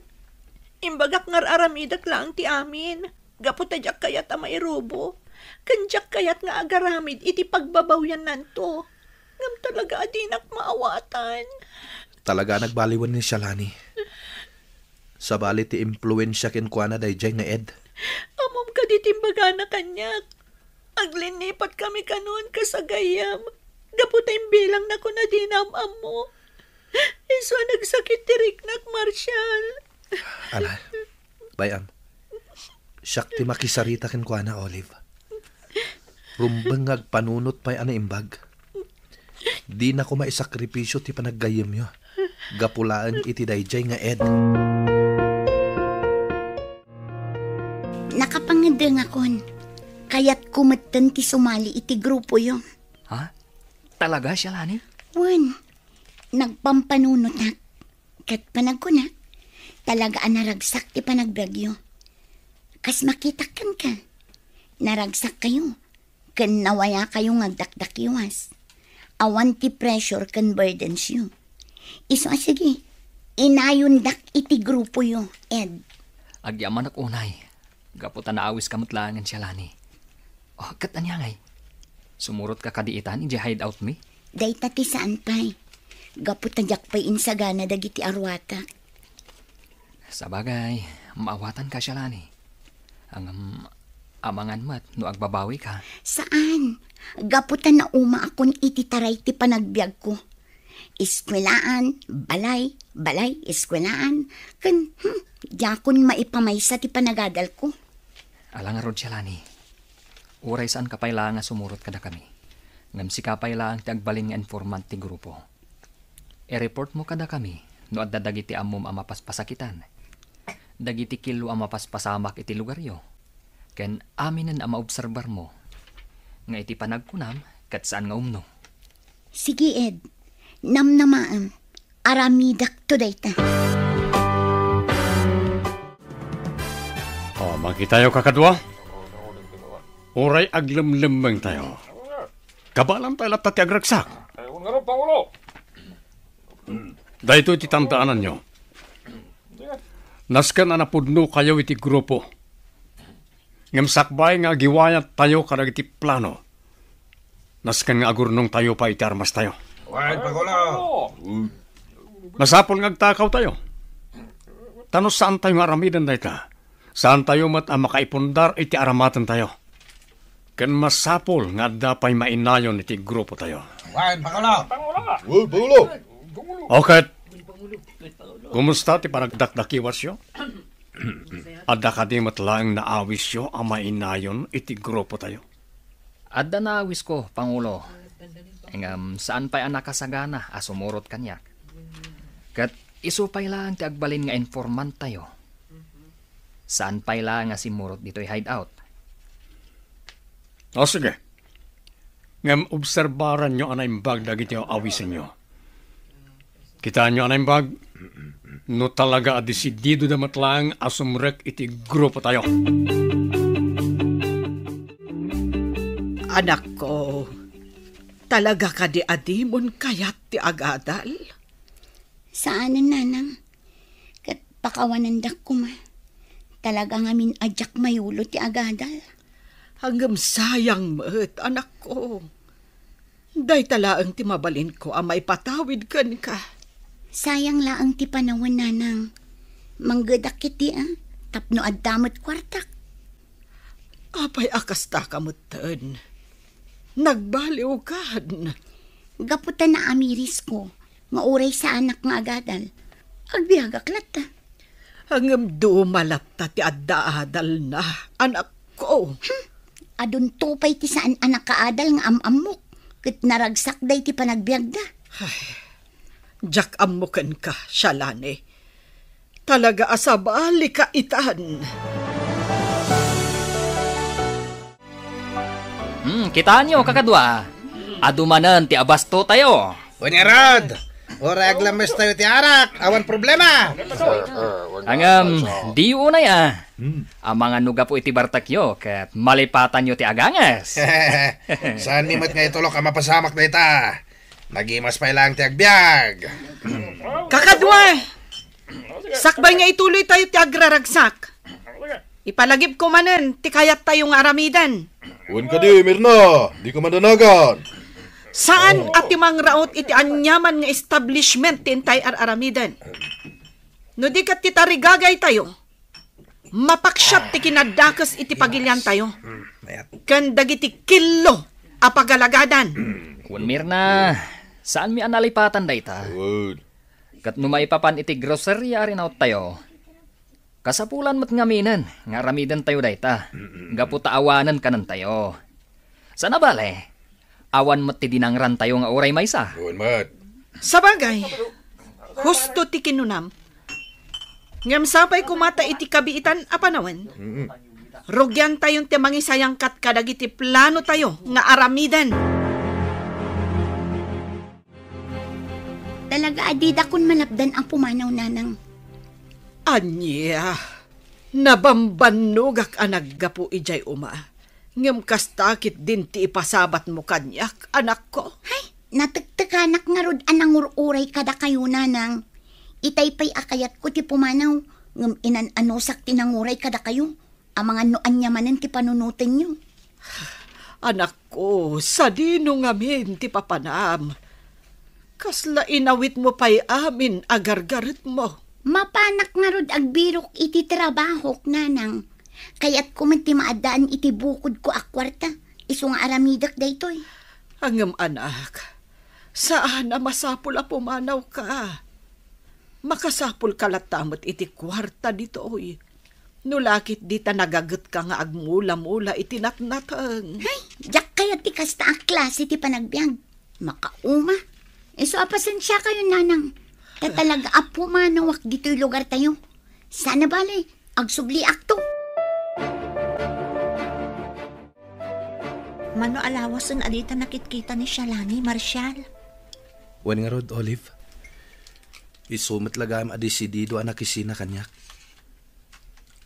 Imbagak nga ar-aramidek laeng ti amin, gapu ta diak kayat a mairubo, ken diak kayat nga agaramid iti pagbabawiannanto. Ngem talaga a dinak maawatan. Talaga a nagbaliwen ni Shalani. Sabali ti impluensia kenkuana daydiay nga Ed. Ammom kadi ti imbagana kaniak? Aglinnipat kami kanon kas agayyem, gapu ta imbilangna kuna dina am-ammo. Isu a nagsakit ti riknak, Marshall. Ala, bay-am. Siak ti makisarita kenkuana, Olive. Rumbeng nga agpanunot pay a naimbag. Dina koma isakripisio ti panaggayyemyo gapu laeng iti daydiay nga Ed. Nakapangedengakon. Kayatko metten ti sumali iti grupoyo. Ha? Talaga, Shalani? Wen, nagpampanunotak. Ket panagkunak, talaga a naragsak ti panagbiagyo. Kas makitak kenka, naragsakkayo. Ken nawayakayo nga agdakdakiwas. Awan ti pressure ken burdensyo. Isu a sige, inayondak iti grupoyo, Ed. Agyamanak unay, gapu ta naawiska met laengen, Shalani. Oh, ket ania ngay? Sumurotka kadi itan idiay hideout mi? Dayta ti saan pay. Gapu ta diak pay insagana dagiti aruatak. Sabagay, maawatanka, Shalani. Ngem, amangan met no agbabawika. Saan? Gapu ta naumaakon iti taray ti panagbiagko. Eskuelaan, balay, balay, eskuelaan, ken, hmm, diakon maipamaysa ti panagadalko. Ala ngarud, Shalani. Uray saanka pay laeng a sumurot kadakami, ngem sika pay laeng ti agbalin nga informant ti grupo. I-reportmo kadakami no adda dagiti ammom a mapaspasakitan, dagiti killo a mapaspasamak iti lugaryo, Ken aminen a maobserbarmo nga iti panagkunam ket saan nga umno. Sige, Ed. Namnamaem. Aramidakto dayta. O, makitayo, kakadua. Uray aglemlemmengtayo. Kabaelantayo latta ti agragsak. Daytoy ti tandaananyo. Nasken a napudnokayo iti grupo. Ngem sakbay nga agiwayattayo kadagiti plano, nasken nga agurnongtayo pay iti armastayo. Wen, Pangulo. Masapul nga agtakawtayo. Ta no saantayo nga aramiden dayta, saantayo met a makaipundar iti aramatentayo. Ken masapul nga adda pay mainayon iti grupotayo. Wen, Pangulo. Wen, Pangulo. O ket, kumusta ti panagdakdakiwasyo? Adda kadi met laeng naawisyo a mainayon iti grupotayo? Adda naawisko, Pangulo. Ngem saan pay a nakasagana a sumurot kaniak. Ket isu pay laeng ti agbalin nga informanttayo. Saan pay laeng a simmurot ditoy hideout. O, sige. Ngem obserbaranyo a naimbag dagiti awisenyo. Kitaenyo a naimbag, no talaga a desididoda met laeng a sumrek iti grupotayo. Anakko, talaga kadi a dimon kayat ti agadal? Saanen, Nanang. Ket pakawanendak koma. Talaga ngamin a diak mayulo ti agadal. Ngem sayang met, anakko. Dayta laeng ti mabalinko a maipatawid kenka. Sayang laeng ti panawen, Nanang. Manggedak iti, a, tapno adda met kuartak. Apay a kastaka metten? Nagbaliwkan. Gapu ta naamirisko nga uray saanak nga agadal, agbiagak latta. Ngem duma latta ti adda adalna, anakko. Hmm, adunto pay ti saan a nakaadal nga am-ammok, ket naragsak daydi panagbiagda. Ay, diak ammo kenka, Shalane. Talaga a sabalika itan. Hmm, kitaenyo, kakadua. Adu manen ti abastotayo. Wen ngarud, uray aglammestayo ti arak, awan problema. Ngem, diyo unay a. Hmm. Amangan no gapu iti bartekyo, ket malipatanyo ti aganges. Saanmi met nga itulok a mapasamak dayta. Nagimas pay laeng ti agbiag. Kakadua! Sakbay nga ituloytayo ti agraragsak, ipalagipko manen ti kayattayo nga aramiden. Wen kadi, Mirna, dika madanagan. Saan a ti mangraut iti aniaman nga establishment ti intay ar-aramiden. No di ket ti tarigagaytayo, mapaksiat ti kinadakes iti pagiliantayo ken dagiti killo a pagalagadan. Wen, Mirna, saanmi a nalipatan dayta. Wen. Ket no maipapan iti groceria a rinaottayo, kasapulan met ngaminen nga aramidentayo dayta, gapu ta awanen kanentayo. Sana bale, awan met ti dinangrantayo nga uray maysa. Wen met. Sabagay, husto ti kinunam. Ngem sapay koma ta iti kabiitan a panawen, mm, rugiantayon ti mangisayangkat kadagiti planotayo nga aramiden. Talaga a didakon malapdan a pumanaw, Nanang. Ania, nabambannogak a naggapu idiay uma. Ngem kasta ketdin ti ipasabatmo kaniak, anakko. Hay, natektekanak ngarud a nangur-uray kadakayo, Nanang. Itay pay a kayatko ti pumanaw, ngem inan-anusak ti nanguray kadakayo. Amangan no ania manen ti panunotenyo. Anakko, sadino ngamin ti papanam? Kasla inawitmo pay amin a gargaretmo. Mapanak ngarud agbirok iti trabahok, Nanang. Kayatko met ti maaddaan iti bukodko a kuarta, isu nga aramidek daytoy. Ngem, anak, saan a masapul a pumanawka. Makasapulka latta met iti kuarta ditoy. No la ketdi ta nagagetka nga agmula-mula iti natnateng. Hay, diak kayat ti kasta a klase ti panagbiag. Makauma. Isu a pasensiakayon, Nanang. Ta talaga a pumanawak ditoy lugartayo. Sana bale, agsubliakto. Mano a lawasen a dita nakitkita ni Shalani, Marshall? Wen ngarud, Olive, isu met la gayam a desidido a nakisina kaniak.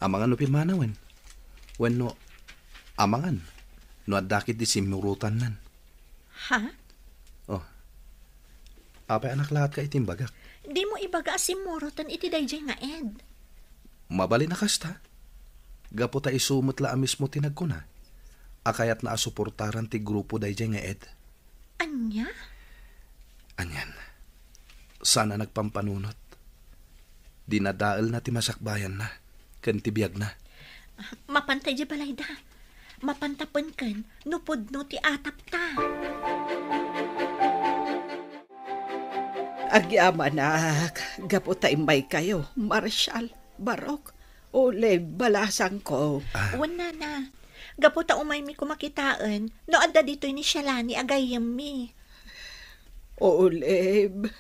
Amangan no pimmanawen. Wenno, amangan no adda ketdi simmurotannan. Ha? Oh. Apay a naklaat ka iti imbagak? Dimo ibaga a simmuroten iti daydiay nga Ed. Mabalin a kasta. Gapu ta isu met la a mismo ti nagkuna a kayatna a suportaran ti grupo daydiay nga Ed. Ania? Anian, saan a nagpampanunot. Dinadaelna ti masakbayanna ken ti biagna. Mapanta idiay balayda. Mapanta pen ken no pudno ti atapta. Agyamanak, gapu ta immaykayo, Marshall, Barok, Olive, balasangko. Ah. Wen, Nana. Gapu ta umaymi koma kitaen no adda ditoy ni Shalani a gayyemmi. Olive.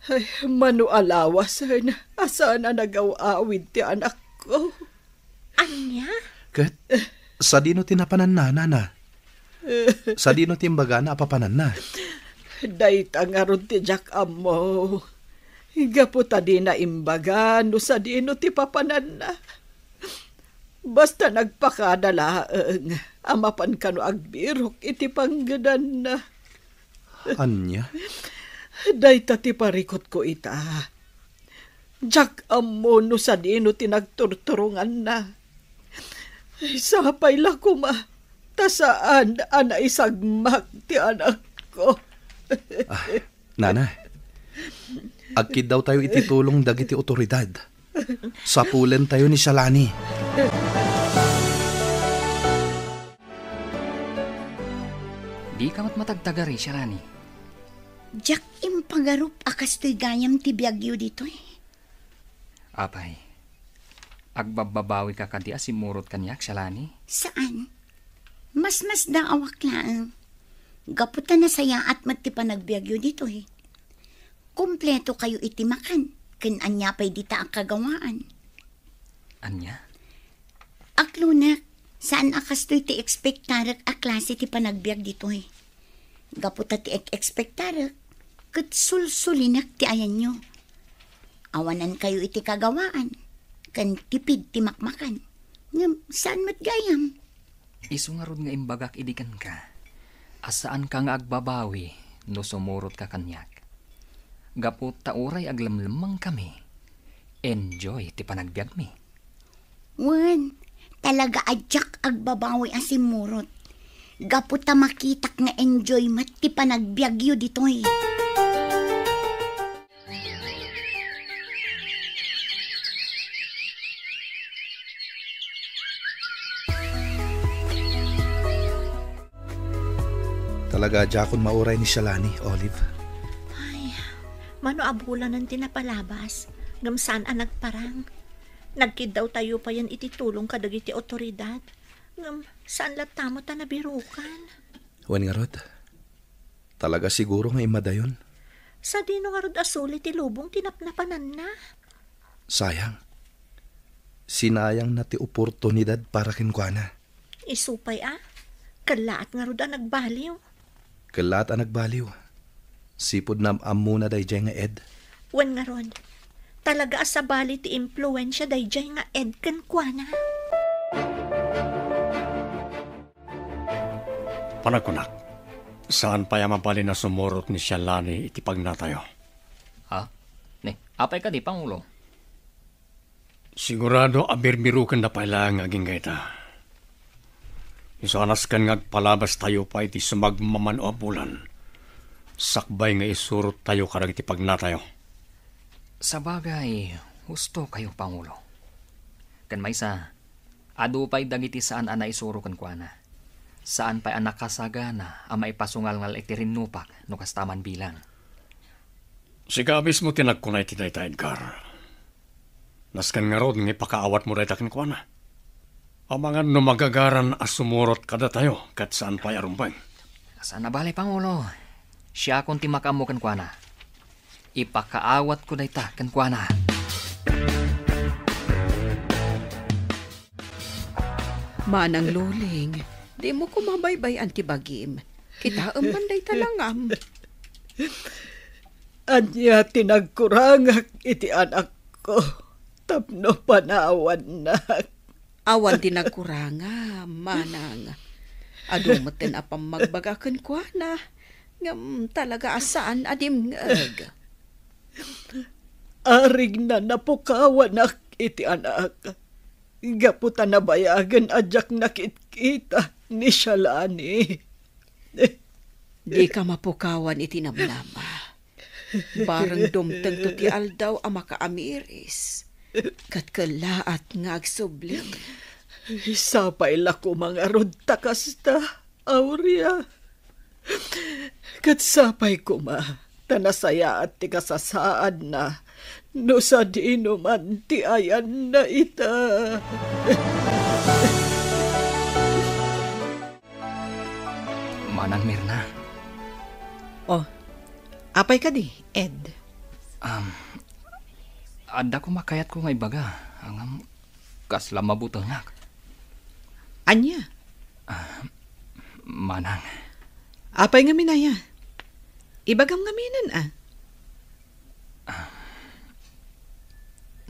Ay, mano a lawasen a saan a nagaw-awid ti anakko. Ania? Ket sadino ti napananna, Nana? Sadino ti imbagana a papananna? Dayta ngarud ti diak ammo. Gapu ta dina imbaga no sadino ti papananna. Basta nagpakada laeng a mapan kano agbirok iti panggedanna. Ania? Dayta ti parikutko ita. Diak ammo no sadino ti nagturturonganna. Sapay la koma ta saan a naisagmak ti anakko. Ah, Nana, agkiddawtayo iti tulong dagiti otoridad. Sapulentayo ni Shalani. Dika met matagtagari, Shalani. Diak impagarup a kastoy gayam ti biagyo ditoy. Apay, agbabbabawika kadi a simmurot kaniak, Shalani? Saan. Masmasdaawak laeng. Gapu ta nasayaat met ti panagbiagyo ditoy. Kumpleto kayo iti makan, ken ania pay dita a kagawaan. Ania? Aklonek, saan a kastoy ti ekspektarek a klase ti panagbiag ditoy. Gapu ta ti ek-ekspektarek, ket sulsulinek ti ayanyo. Awanankayo iti kagawaan, ken tipid ti makmakan. Ngem saan met gayam. Isu ngarud nga imbagak idi kenka, a saanka nga agbabawi no sumurotka kaniak. Gapu ta uray aglemlemmengkami, enjoy ti panagbiagmi. Wen, talaga a diak agbabawi a simmurot. Gapu ta makitak nga enjoy met ti panagbiagyo ditoy. Talaga a diakon mauray ni Shalani, Olive. Ay, mano a bulanen ti napalabas, ngem saan a nagparang. Nagkiddawtayo payen iti tulong kadagiti otoridad, ngem saan latta met a nabirukan. Wen ngarud, talaga siguro nga immadayon. Sadino ngarud a suli ti lubong ti napnapananna? Sayang. Sinayangna ti oportunidad para kenkuana. Isu pay a, kellaat ngarud a nagbaliw. Kellaat a nagbaliw. Sipud naam-ammona daydiay nga Ed. Wen ngarud, talaga a sabali ti impluensia daydiay nga Ed kenkuana. Panagkunak, saan pay a mabalin a sumurot ni Shalani iti pagnatayo. Ha? Ne, apay kadi, Pangulo? Sigurado a birbirukenna pay laeng nga agingga ita. Isu a nasken nga agpalabastayo pay iti sumagmamano a bulan, sakbay nga isurottayo kadagiti pagnatayo. Sabagay, husto kayo, Pangulo. Ken maysa, adu pay dagiti saan a naisuro kenkuana. Saan pay a nakasagana a maipasungalngal iti rinnupak no kasta man bilang. Sika mismo ti nagkuna iti dayta, Edgar. Nasken ngarud nga ipakaawatmo dayta kenkuana. Amangan no magagaran a sumurot kadatayo ket saan pay a rumbeng. Saan a bale, Pangulo. Siakon ti makaammo kenkuana. Ipakaawatko dayta kenkuana. Manang Luling, Dimo koma baybay-an ti bagim. Kitaem man dayta langam. Ania ti nagkurangak iti anakko tapno panawannak? Awan ti nagkurangam, manang. Adu metten a pammagbaga kenkuana, ngem talaga a saan a dimngeg. Arigna napukawanak iti anak, gapu ta nabayagen a diak nakitkita ni Shalani. Dika mapukawan iti namnama. Bareng dumtengto ti aldaw a makaamiris, ket kellaat nga agsubli. Sapay la koma ngarud ta kasta, Aurea. Ket sapay koma ta nasayaat ti kasasaadna no sadino man ti ayanna ita. Manang Mirna. Oh, apay kadi, Ed? Um, adda koma kayatko nga ibaga, ngem kasla mabutengak. Ania? Ah, manang. Apay ngamin aya? Ibagam ngaminen, a? Ah,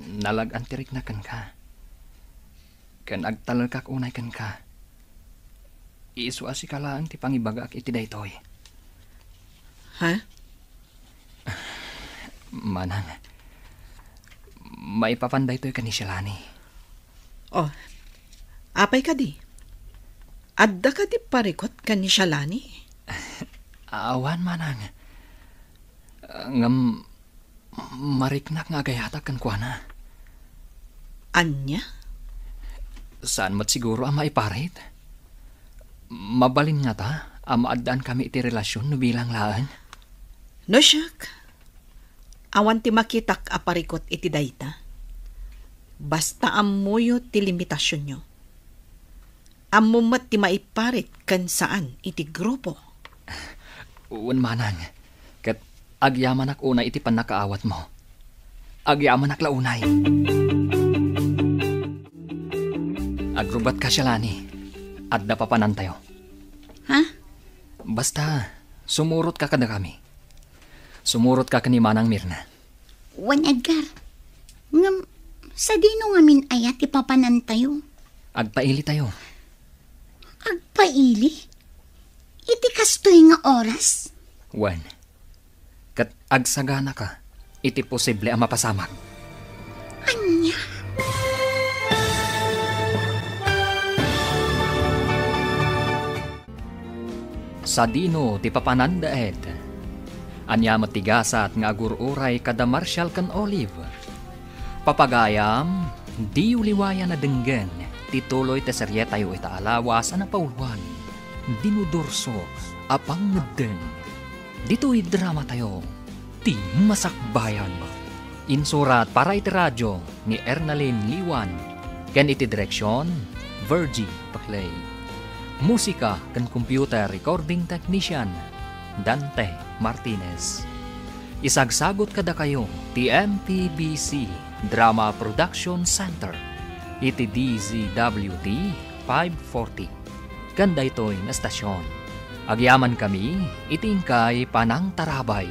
nalag-an ti rikna kenka. Ken agtalekak unay kenka. Isu a sika laeng ti pangibagaak iti daytoy. Ha? Manang, maipapan daytoy ken ni Shalani. Oh, apay kadi? Adda kadi parikut ken ni Shalani? Awan, manang. Ngem, mariknak nga agayatak kenkuana. Ania? Saan met siguro a maiparit? Mabalin ngata a maaddaan kami iti relasyon no bilang laeng? No siak, awan ti makitak a parikut iti dayta. Basta ammoyo ti limitasionyo. Ammom met ti maiparit ken saan iti grupo. Wen, manang, ket agyamanak unay iti pannakaawatmo. Agyamanak la unay. Agrubbuatka, Shalani. Adda papanantayo. Ha? Basta, sumurotka kadakami. Sumurotka ken ni Manang Mirna. Wen, Edgar. Ngem, sadino ngamin aya ti papanantayo? Agpailitayo. Agpaili? Iti kastoy nga oras? Wen, ket agsaganaka iti posible a mapasamak. Ania? Sadino ti papananda, Ed? Ania met ti gasat nga agur-uray kada Marshall ken Olive? Papagayam, diyo liwayan a denggen ti tuloy ti serietayo ita a lawas a napauluan, Dinudurso a Pangngeddeng. Ditoy dramatayo, Ti Masakbayan. Insurat para iti radio ni Ernalyn Liwan, ken iti direksion, Virgie Paclay. Musika ken computer recording technician, Dante Martinez. Isagsagut kadakayo ti M P B C Drama Production Center iti D Z W T five forty. Ken daytoy nga estasion, agyamankami iti inkay panangtarabay.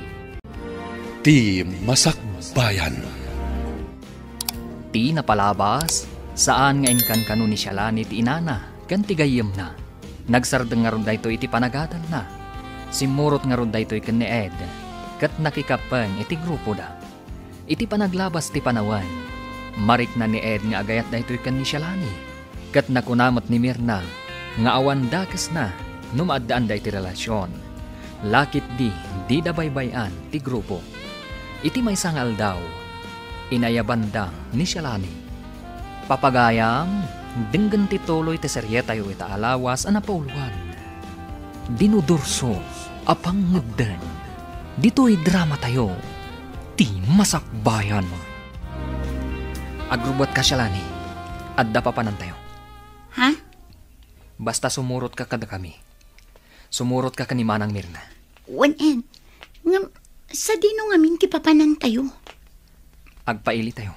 Ti Masakbayan. Ti napalabas, saan nga inkankano ni Shalani ti inana ken ti gayyemna. Nagsardeng ngarud daytoy iti panagadalna. Simmurot ngarud daytoy ken ni Ed, ket nakikappeng iti grupoda. Iti panaglabas ti panawen, marikna ni Ed nga agayat daytoy ken ni Shalani, ket nakuna met ni Mirna nga awan dakesna no maaddaanda iti relasyon. La ketdi dida baybay-an ti grupo. Iti maysa nga aldaw, inayabanda ni Shalani. Papagayam, denggen ti tuloy ti serietayo ita a lawas a napauluan. Dinudurso a Pangngeddeng. Ditoy dramatayo, Ti Masakbayan. Agrubbuatka, Shalani. Adda papanantayo. Ha? Basta sumurotka kadakami. Sumurotka ken ni Manang Mirna. Wen, Ed. Ngem, sadino ngamin ti papanantayo? Agpailitayo.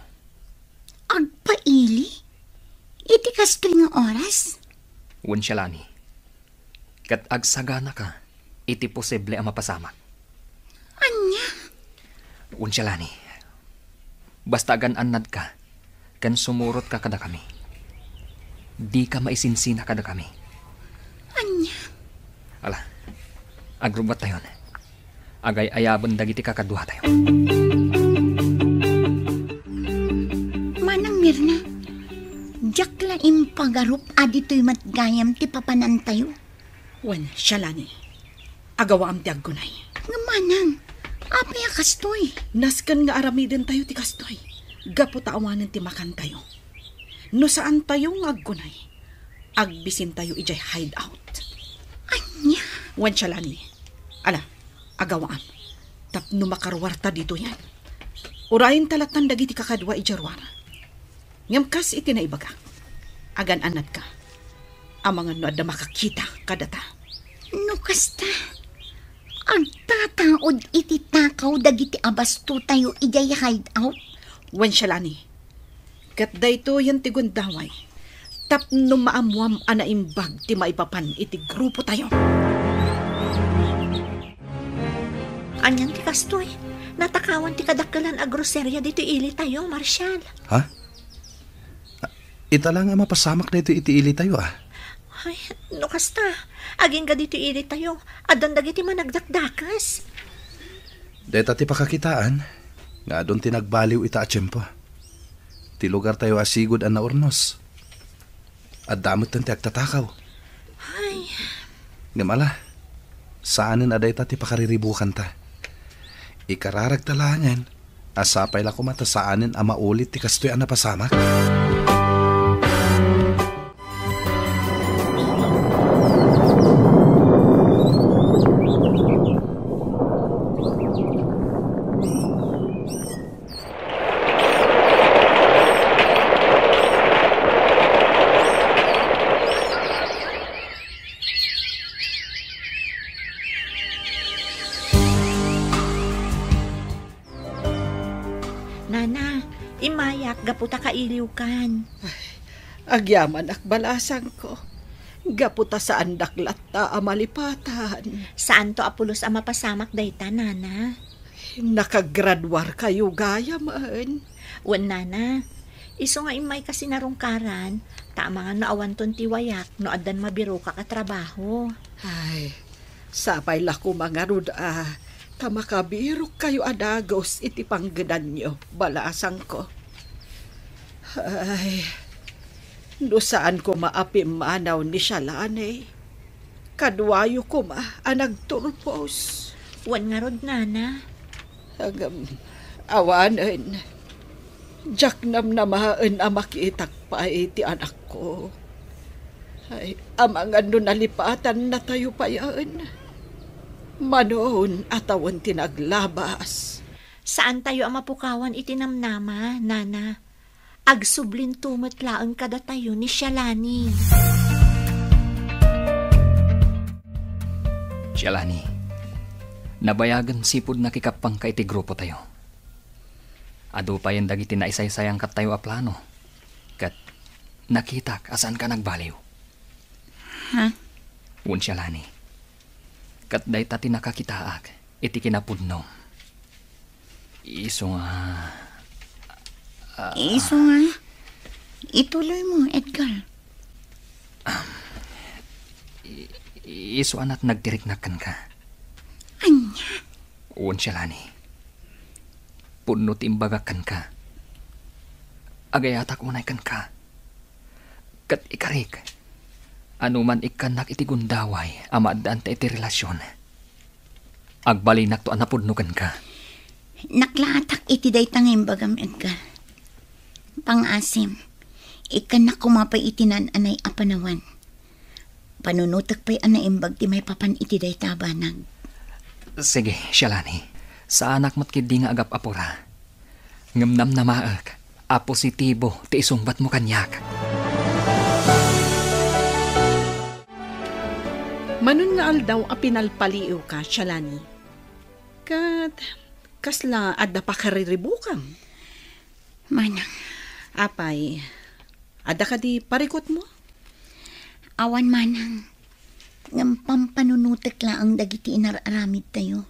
Agpaili? Iti kastoy nga oras? Wen, Shalani. Ket agsaganaka iti posible a mapasamak. Ania? Wen, Shalani, basta agan-annadka ken sumurotka kadakami. Dika maisinsina kadakami. Ania? Ala, agrubbuattayon. Agay-ayaben dagiti kakaduatayo. Manang Mirna, diak la impagarup a ditoy met gayam ti papanantayo. Wen, Shalani, agawaam ti aggunay. Nga manang, apay a kastoy? Nasken nga aramidentayo ti kastoy, gapu ta awanen ti makantayo. No saantayo nga aggunay, agbisintayo idiay hideout. Ania? Wen, Shalani, ala, agawaam tapno makaruarta ditoyen. Urayenta lattan dagiti kakadua idiay ruar. Ngem kas iti naibagak, agan-annadka amangan no adda makakita kadata. No kasta, agtataud iti takaw dagiti abastotayo idiay hideout. Wen, Shalani, ket daytoyen ti gundaway tapno maammoam a naimbag ti maipapan iti grupotayo. Anian ti kastoy? Natakawan ti kadakkelan a groseria ditoy ilitayo, Marshal. Ha? Ita la nga mapasamak daytoy iti ilitayo, a? Ay, no kasta, agingga ditoy ilitayo, addan dagiti managdakdakes. Dayta ti pakakitaan nga adun ti nagbaliw ita a tiempo. Ti lugartayo a sigud a naurnos. Adda metten ti agtatakaw. Ay. Ngem ala, saanen a dayta ti pakariribukanta. Ikararagta laengen a sapay la koma ta saanen a maulit ti kastoy a napasamak. Nana, immayak gapu ta kailiwkan. Ay, agyamanak, balasangko. Gapu ta saandak latta a malipatan. Saanto a pulos a mapasamak dayta, Nana. Nakagraduarkayo gayamen. Wen, Nana. Isu nga immayka sinarungkaran, ta amangan no awanton ti wayak no addan mabirokak a trabaho. Ay, sapay la koma ngarud a ta makabirokkayo a dagus iti panggedanyo, balasangko. Ay, no saan koma a pimmanaw ni Shalani, kaduayo koma a nagturpos. Wen ngarud, Nana. Ngem, awanen, diak namnamaen a makitak pay ti anakko. Ay, amangan no nalipatannatayo payen. Manon a tawen ti naglabas. Saantayo a mapukawan iti namnama, Nana. Agsublinto met laeng kadatayo ni Shalani. Shalani, nabayagen sipud nakikappanka iti grupotayo. Adu payen dagiti naisaysayankatayo a plano, ket nakitak a saanka nagbaliw. Ha? Wen, Shalani, ket dayta ti nakakitaak iti kinapudno. Isu nga, ah, Isu nga, ituloy mo, Edgar. I-, isu a nagtiriknak kenka. Ania? Wen, Shalani. Pudno ti imbagak kenka. Agayatak unay kenka. Ket ikarik, anuman ikkannak iti gundaway a maaddaan ta iti relasion, agbalinakto a napudno kenka. Naklaatak iti dayta nga imbagam, Edgar. Pangaasim, ikkannak koma pay iti naan-anay a panawen. Panunotek pay a naimbag ti maipapan iti dayta a banag. Sige, Shalani. Saanak met ketdi nga agap-apura. Ngem namnamaek a positibo ti isungbatmo kaniak. Manon nga aldaw a pinalpaliiwka, Shalani. Ket kasla adda pakariribukam? Manang. Apay, adda kadi parikutmo? Awan, Manang. Ngem pampanunotek laeng dagiti inar-aramidtayo,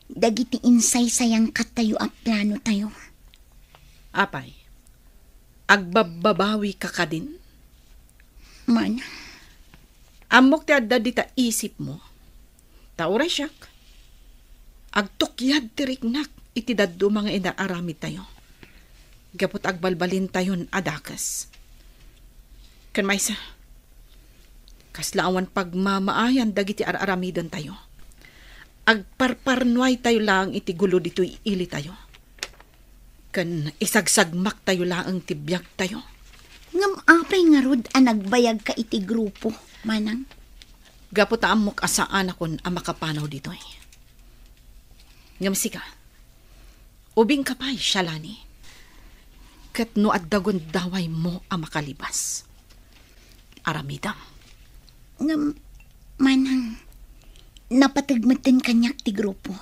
dagiti insaysayangkattayo a planotayo. Apay, agbabbabawika kadin? Manang. Ammok ti adda dita isipmo. Ta uray siak, agtukyad ti riknak iti dadduma nga inar-aramidtayo. Gapu ta agbalbalintayon a dakes. Ken maysa, kasla awan pagmamaayan dagiti ar-aramidentayo. Agparparnuaytayo laeng iti gulo ditoy ilitayo. Ken isagsagmaktayo laeng ti biagtayo. Ngem apay ngarud a nagbayagka iti grupo, Manang? Gapu ta ammok a saanakon a makapanaw ditoy. Ngem sika, ubingka pay, Shalani. Ket no adda gundawaymo a makalibas, aramidem. Ngem, Manang, napateg metten kaniak ti grupo.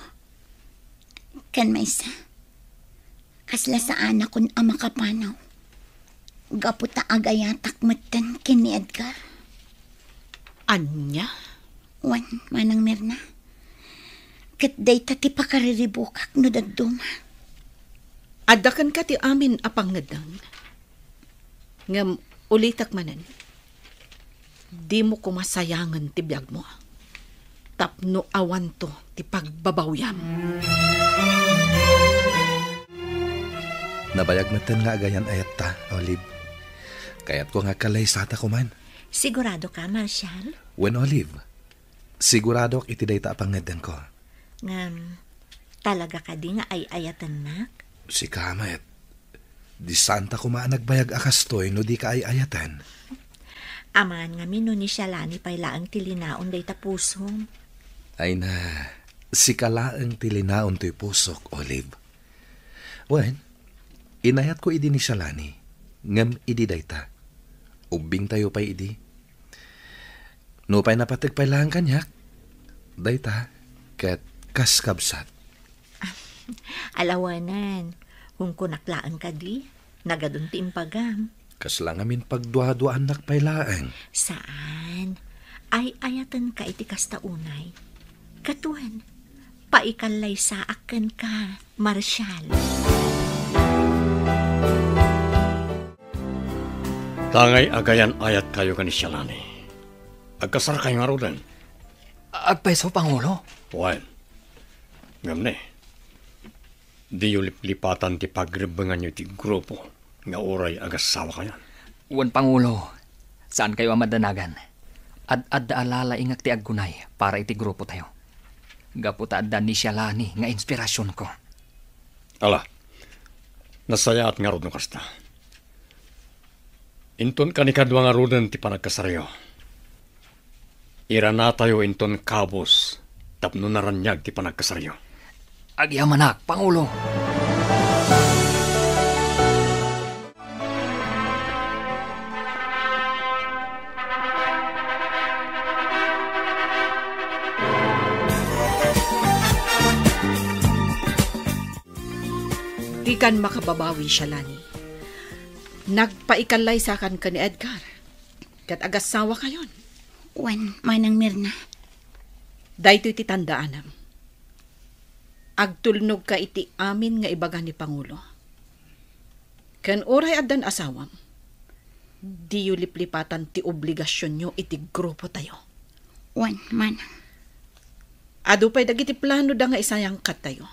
Ken maysa, kasla saanakon a makapanaw. Gapu ta agayatak metten ken ni Edgar. Ania? Wen, Manang Mirna. Ket dayta ti pakariribukak no dadduma. Adda kenka ti amin a pangngeddeng. Ngem ulitek manen, dimo koma sayangen ti biagmo tapno awanto ti pagbabawiam. Nabayag metten nga agayan-ayatta, Olive. Kayatko nga agkallaysata koman. Sigurado ka, Marshall? Wen, Olive. Siguradok iti dayta a pangngeddengko. Ngem, talaga kadi nga ay-ayatennak? Sika met. Di saanta koma a nagbayag a kastoy no dika ay-ayaten. Amangan ngamin no ni Shalani pay laeng ti linaon dayta pusom. Ay na, sika laeng ti linaon toy pusok, Olive. Wen, inayatko idi ni Shalani, ngem idi dayta. Ubbingtayo pay idi. Nupay napateg pay laeng kaniak, dayta ket kas kabsat. Alawanan, kunkunak laeng kadi, nagadun ti impagam. Kasla ngamin pagduaduaannak pay laeng. Saan. Ay-ayatenka iti kasta unay. Ket wen, paikallaysaak kenka, Marshall. Tangay agayan-ayatkayo ken ni Shalani. Agkasarkayo ngaruden? Agpayso, Pangulo. Wen. Ngem ne, diyo liplipatan ti pagrebbenganyo iti grupo nga uray agassawakayon. Wen, Pangulo, saankayo a madanagan. Ad-adda a lalaingek ti aggunay para iti grupotayo. Gapu ta adda ni Shalani nga inspirasionko. Ala, nasayaat ngarud no kasta. Inton kanikadua ngaruden ti panagkasaryo, iranatayo inton kabus tapno naraniag ti panagkasaryo. Agyamanak, Pangulo! Dikan makababawi, Shalani. Nagpaikallaysakan ken ni Edgar, ket agassawakayon. Wen, Manang Mirna. Daytoy ti tandaanam. Agtulnogka iti amin nga ibaga ni Pangulo. Ken uray addan asawam, diyo liplipatan ti obligasionyo iti grupotayo. Wen, Manang. Adu pay dagiti planoda nga isayangkattayo.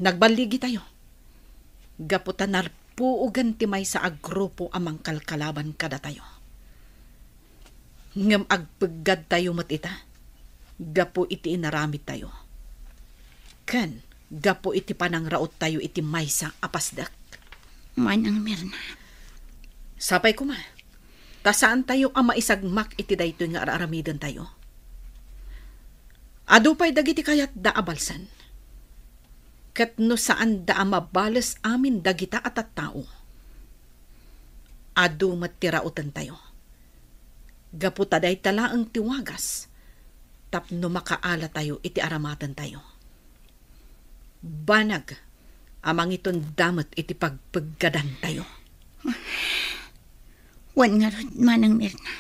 Nagballigitayo. Gapu ta narpuogan ti maysa a grupo a mangkalkalaban kadatayo. Ngem agpeggadtayo met ita gapu iti inaramidtayo, ken gapu iti panangraottayo iti maysa a pasdek. Manang Mirna. Sapay koma, ta saantayo a maisagmak iti daytoy nga ar-aramidentayo. Adu pay dagiti kayatda a balsen. Ket no saanda a mabales amin dagita a tattao, adu met ti rautentayo. Gapu ta dayta laeng ti wagas tapno makaalatayo iti aramatentayo. Banag a mangitunda met iti pagpeggadantayo. Wen ngarud, Manang Mirna.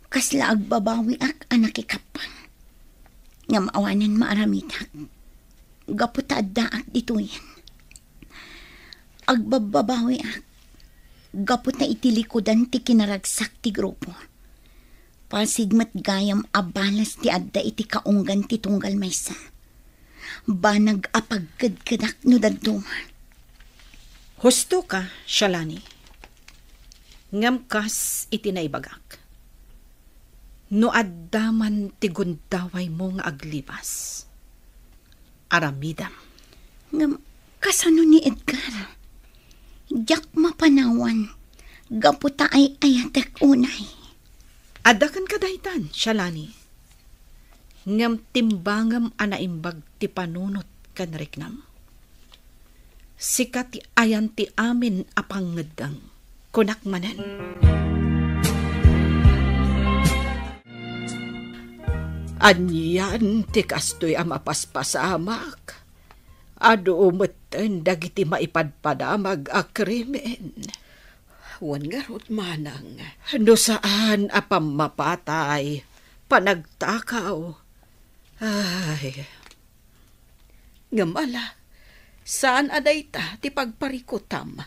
Kasla agbabawiak a nakikappang. Ngem awanen maaramidak. Gapu ta addaak ditoyen. Agbabbabawiak. Gapu ta iti likudan ti kinaragsak ti grupo. Pasig met gayam a balas ti adda iti kaunggan ti tunggal maysa. Banag a pagkedkedak no dadduma. Husto ka, Shalani. Ngem kas iti naibagak, no adda man ti gundawaymo nga aglibas, aramidem. Ngem kasano ni Edgar? Diak mapanawan gapu ta ay-ayatek unay. Adda kenka daytan, Shalani. Ngem timbangem a naimbag ti panunot ken riknam. Sika ti ayan ti amin a pangngeddeng, kunak manen. Anian ti kastoy a mapaspasamak? Adu metten dagiti maipadpadamag a krimen. Wen ngarud, manang. No saan a pammapatay, panagtakaw. Ay. Ngem ala, saan a dayta ti pagparikutam.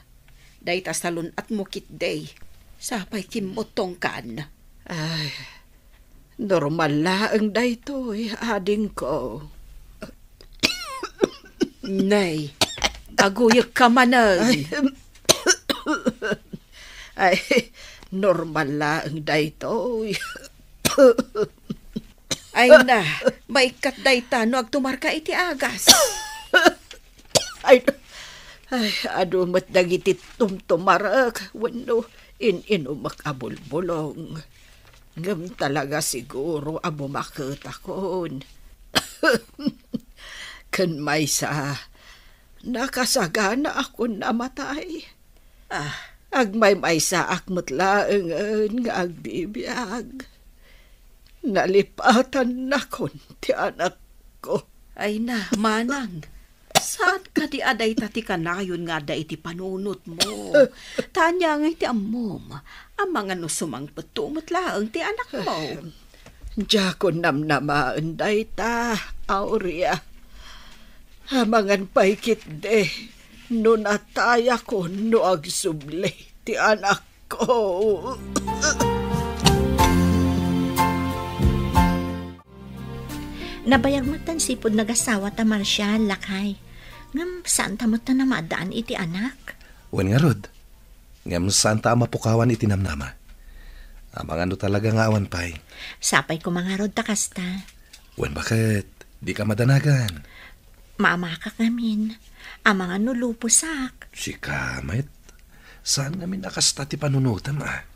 Dayta salun-atmo ketdi. Sapay kimmuttongkan. Ay, normal laeng daytoy, adingko. Nay, aguyekka manen. Ay, ay, normal laeng daytoy. Ay na, maikkat dayta no agtumarka iti agas. Ay, ay, adu met dagiti tumtumarek wenno in-inumek a bulbulong. Ngem talaga siguro a bumaketakon. Ken maysa, nakasaganaakon a matay. Ah, agmaymaysaak met laengen nga agbibiag. Nalipatannakon ti anakko. Ay na, manang. Saan kadi a dayta ti kanayon nga adda iti panunotmo? Ta ania ngay ti ammom? Amangan no sumangpetto met laeng ti anakmo. Diakon namnamaen dayta, Aurea. Amangan pay ketdi no natayakon no agsubli ti anakko. Nabayag met ta sipud nagasawa ta Marshall, lakay. Ngem saan ta met ta namaaddaan iti anak. Wen ngarud, ngem saan ta a mapukawan iti namnama. Amangan no talaga nga awan pay. Sapay koma ngarud ta kasta. Wen baket, dika madanagan. Maamakak ngamin. Amangan no luposak. Sika met, saan ngamin a kasta ti panunotem, a?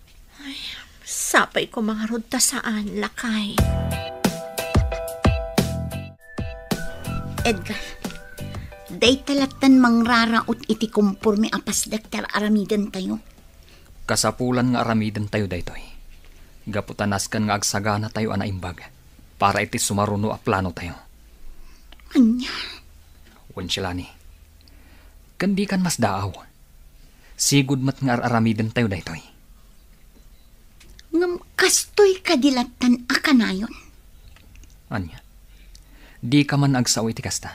Ay, sapay koma ngarud ta saan, lakay. Edgar, dayta lattan mangraraot iti komporme a pasdek ti ar-aramidentayo. Kasapulan nga aramidentayo daytoy. Gapu ta nasken nga agsaganatayo a naimbag para iti sumaruno a planotayo. Ania? Wen, Shalani, ken dikan masdaaw. Sigud met nga ar-aramidentayo daytoy. Ngem kastoy kadi lattan a kanayon? Ania? Dika man agsao iti kasta?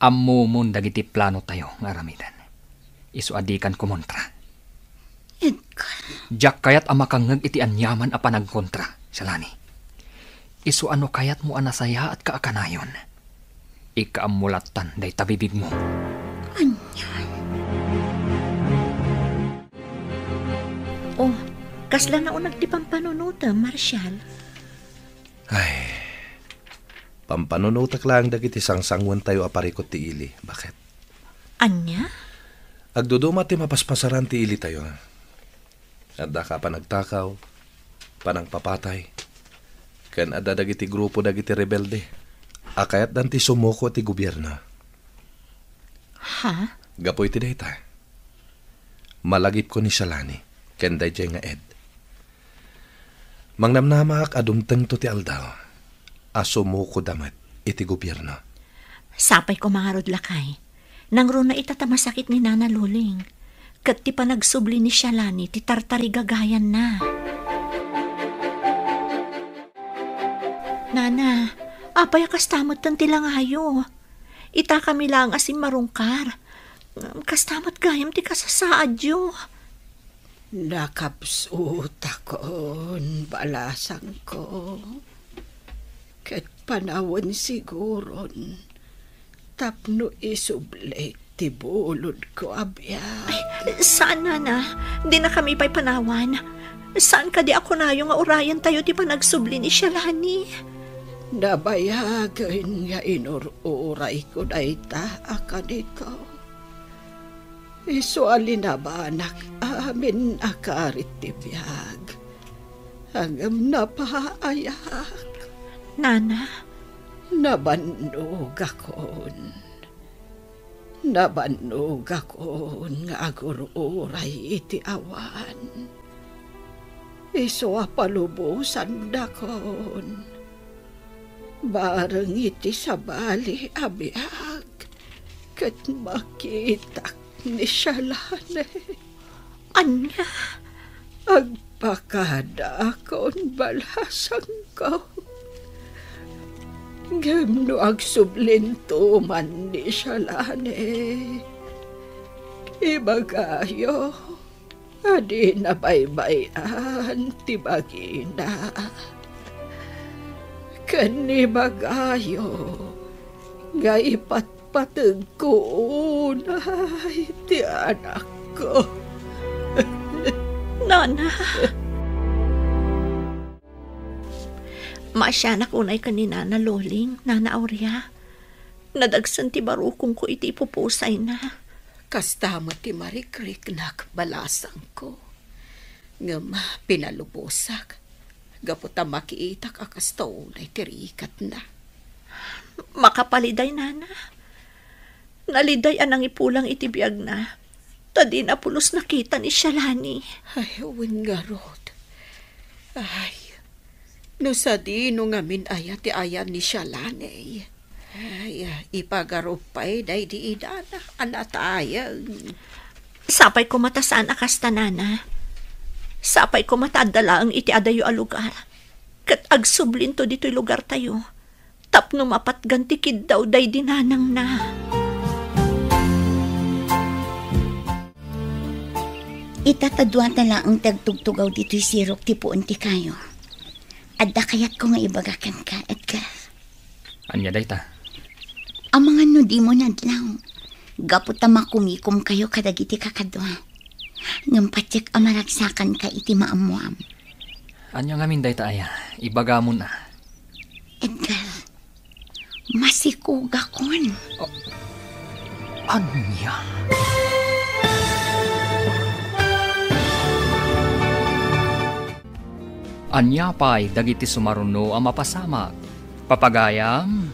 Ammomon dagiti planotayo nga aramiden. Isu a dikan kumontra. Edgar. Diak kayat a makangngeg iti aniaman a panagkontra, Shalani. Isu a no kayatmo a nasayaatka a kanayon, ikaammo lattan dayta bibigmo. Ania? Oh, kasla nauneg ti pampanunotem, Marshall? Ay, pampanunotek laeng dagiti sangsanguentayo a parikut ti ili. Baket? Ania? Agduduma ti mapaspasaran ti ilitayo. Adda ka panagtakaw, panangpapatay, ken adda dagiti grupo dagiti rebelde a kayatdan ti sumuko ti gobierno. Ha? Gapu iti dayta, malagipko ni Shalani ken daydiay nga Ed. Mangnamnamaak a dumtengto ti aldaw a sumukoda met iti gobierno. Sapay koma ngarud, lakay. Nangruna ita ta masakit ni Nana Luling. Ket ti panagsubli ni Shalani ti tartarigagayanna. Nana, apay a kasta metten ti langayo? Ita kami laeng a simmarungkar. Kasta met gayam ti kasasaadyo. Nakapsutakon, balasangko. Ket panawen siguron tapno isublik ti bulodko a biag. Ay, saan, Nana. Dina kami pay panawan. Saan kadi a kunayo nga urayantayo ti panagsubli ni Shalani? Nabayagen nga inur-urayko dayta a kanito. Isu a linabanak amin a karit ti biag. Ngem napaayak. Nana? Nabannogakon. Nabannogakon nga agur-uray iti awan. Isu a palubosandakon. Bareng iti sabali a biag, ket makitak ni Shalane. Ania? Agpakadaakon, balasangko. Ngem no agsublinto man ni Shalane, ibagayo a dina baybay-an ti bagina. Ken ibagayo nga ipatpategko unay ti anakko. Nana. Maasianak unay ken ni Nana Loling, Nana Aurea. Nadagsen ti barukongko iti ipupusayna. Kasta met ti marikriknak, balasangko. Ngem pinalubosak gapu ta makiitak a kasta unay ti rikatna. Makapaliday, Nana. Naliday a nangipulang iti biagna, ta dina pulos nakita ni Shalani. Ay, wen ngarud. Ay, no sadino ngamin aya ti ayan ni Shalani. Ay, ipagarup pay daydi inana a natayeng. Sapay koma ta saan a kasta, Nana. Sapay koma ta adda laeng iti adayo a lugar. Ket agsublinto ditoy lugartayo tapno mapatgan ti kiddaw daydi nanangna. Ita ta dua ta laeng ti agtugtugaw ditoy sirok ti puon ti kayo. Adda kayatko nga ibaga kenka, Edgar. Ania dayta? Amangan no dimo nadlaw, gapu ta makumikomkayo kadagiti kakadua. Ngem patiek a maragsakanka iti maammoam. Ania ngamin dayta aya? Ibagamon a. Edgar, masikogakon. A-, ania? Ania pay dagiti sumaruno a mapasamak? Papagayam,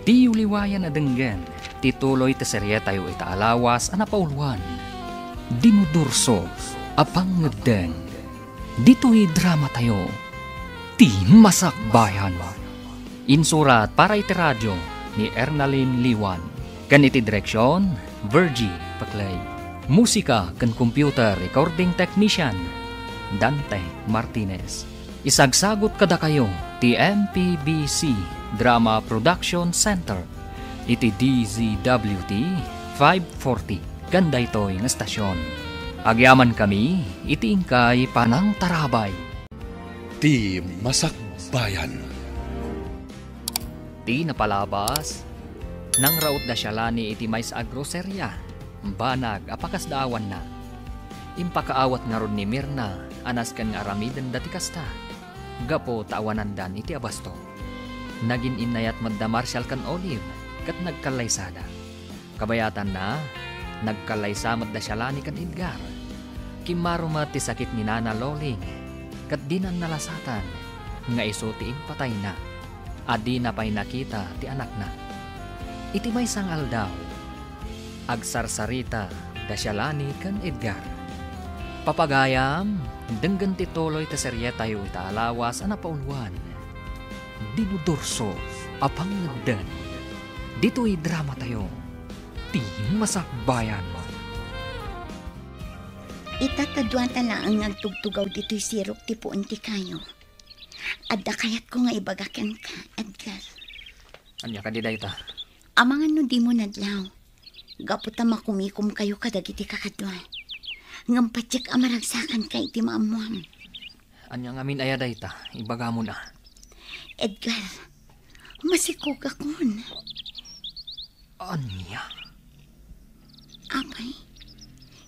diyo liwayan a denggen ti tuloy ti serietayo ita a lawas a napauluan, Dinudurso a Pangngeddeng. Ditoy dramatayo, Ti Masakbayan. Insurat para iti radio ni Ernalyn Liwan, ken iti direksion, Virgie Paclay. Musika ken computer recording technician, Dante Martinez. Isagsagut kadakayo ti M P B C Drama Production Center iti D Z W T five forty ken daytoy nga estasion. Agyamankami iti inkay panangtarabay. Ti Masakbayan. Ti napalabas, nangraut da Shalani iti maysa a groseria, banag a pakasdaawanna. Impakaawat ngarud ni Mirna a nasken nga aramidenda ti kasta, gapu ta awanandan iti abasto. Nagin-innayat met da Marshall ken Olive ket nagkallaysada. Kabayatanna, nagkallaysa met da Shalani ken Edgar. Kimmaro met ti sakit ni Nana Loling, ket dinan nalasatan nga isu ti impatayna, a dina pay nakita ti anakna. Iti maysa nga aldaw, agsarsarita da Shalani ken Edgar. Papagayam, denggen ti tuloy ti serietayo ita a lawas a napauluan, Dinudurso a Pangngeddeng. Ditoy dramatayo, Ti Masakbayan. Ita ta dua ta laeng nga agtugtugaw ditoy sirok ti puon ti kayo. Adda kayatko nga ibaga kenka, Edgar. Ania kadi dayta? Amangan no dimo nadlaw. Gapu ta makumikomkayo kadagiti kakadua. Ngem patiek a maragsakanka iti maammuam. Ania ngamin aya dayta? Ibagamon a. Edgar, masikogakon. Ania? Apay,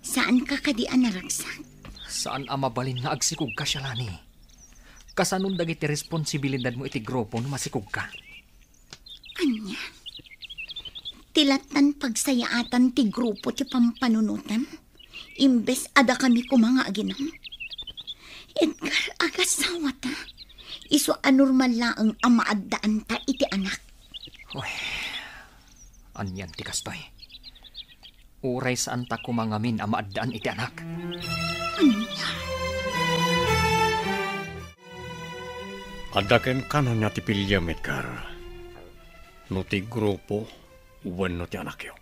saanka kadi a naragsak? Saan a mabalin nga agsikogka, Shalani. Kasanon dagiti responsibilidadmo iti grupo no masikogka? Ania? Ti lattan pagsayaatan ti grupo ti pampanunotam? Imbes a dakami koma nga aginam? Edgar, agasawata. Isu a normal laeng a maaddaanta iti anak. Uy, anian ti kastoy? Uray saanta koma ngamin a maaddaan iti anak. Ania? Adda kenka ania ti piliem, Edgar? No ti grupo wenno ti anakyo?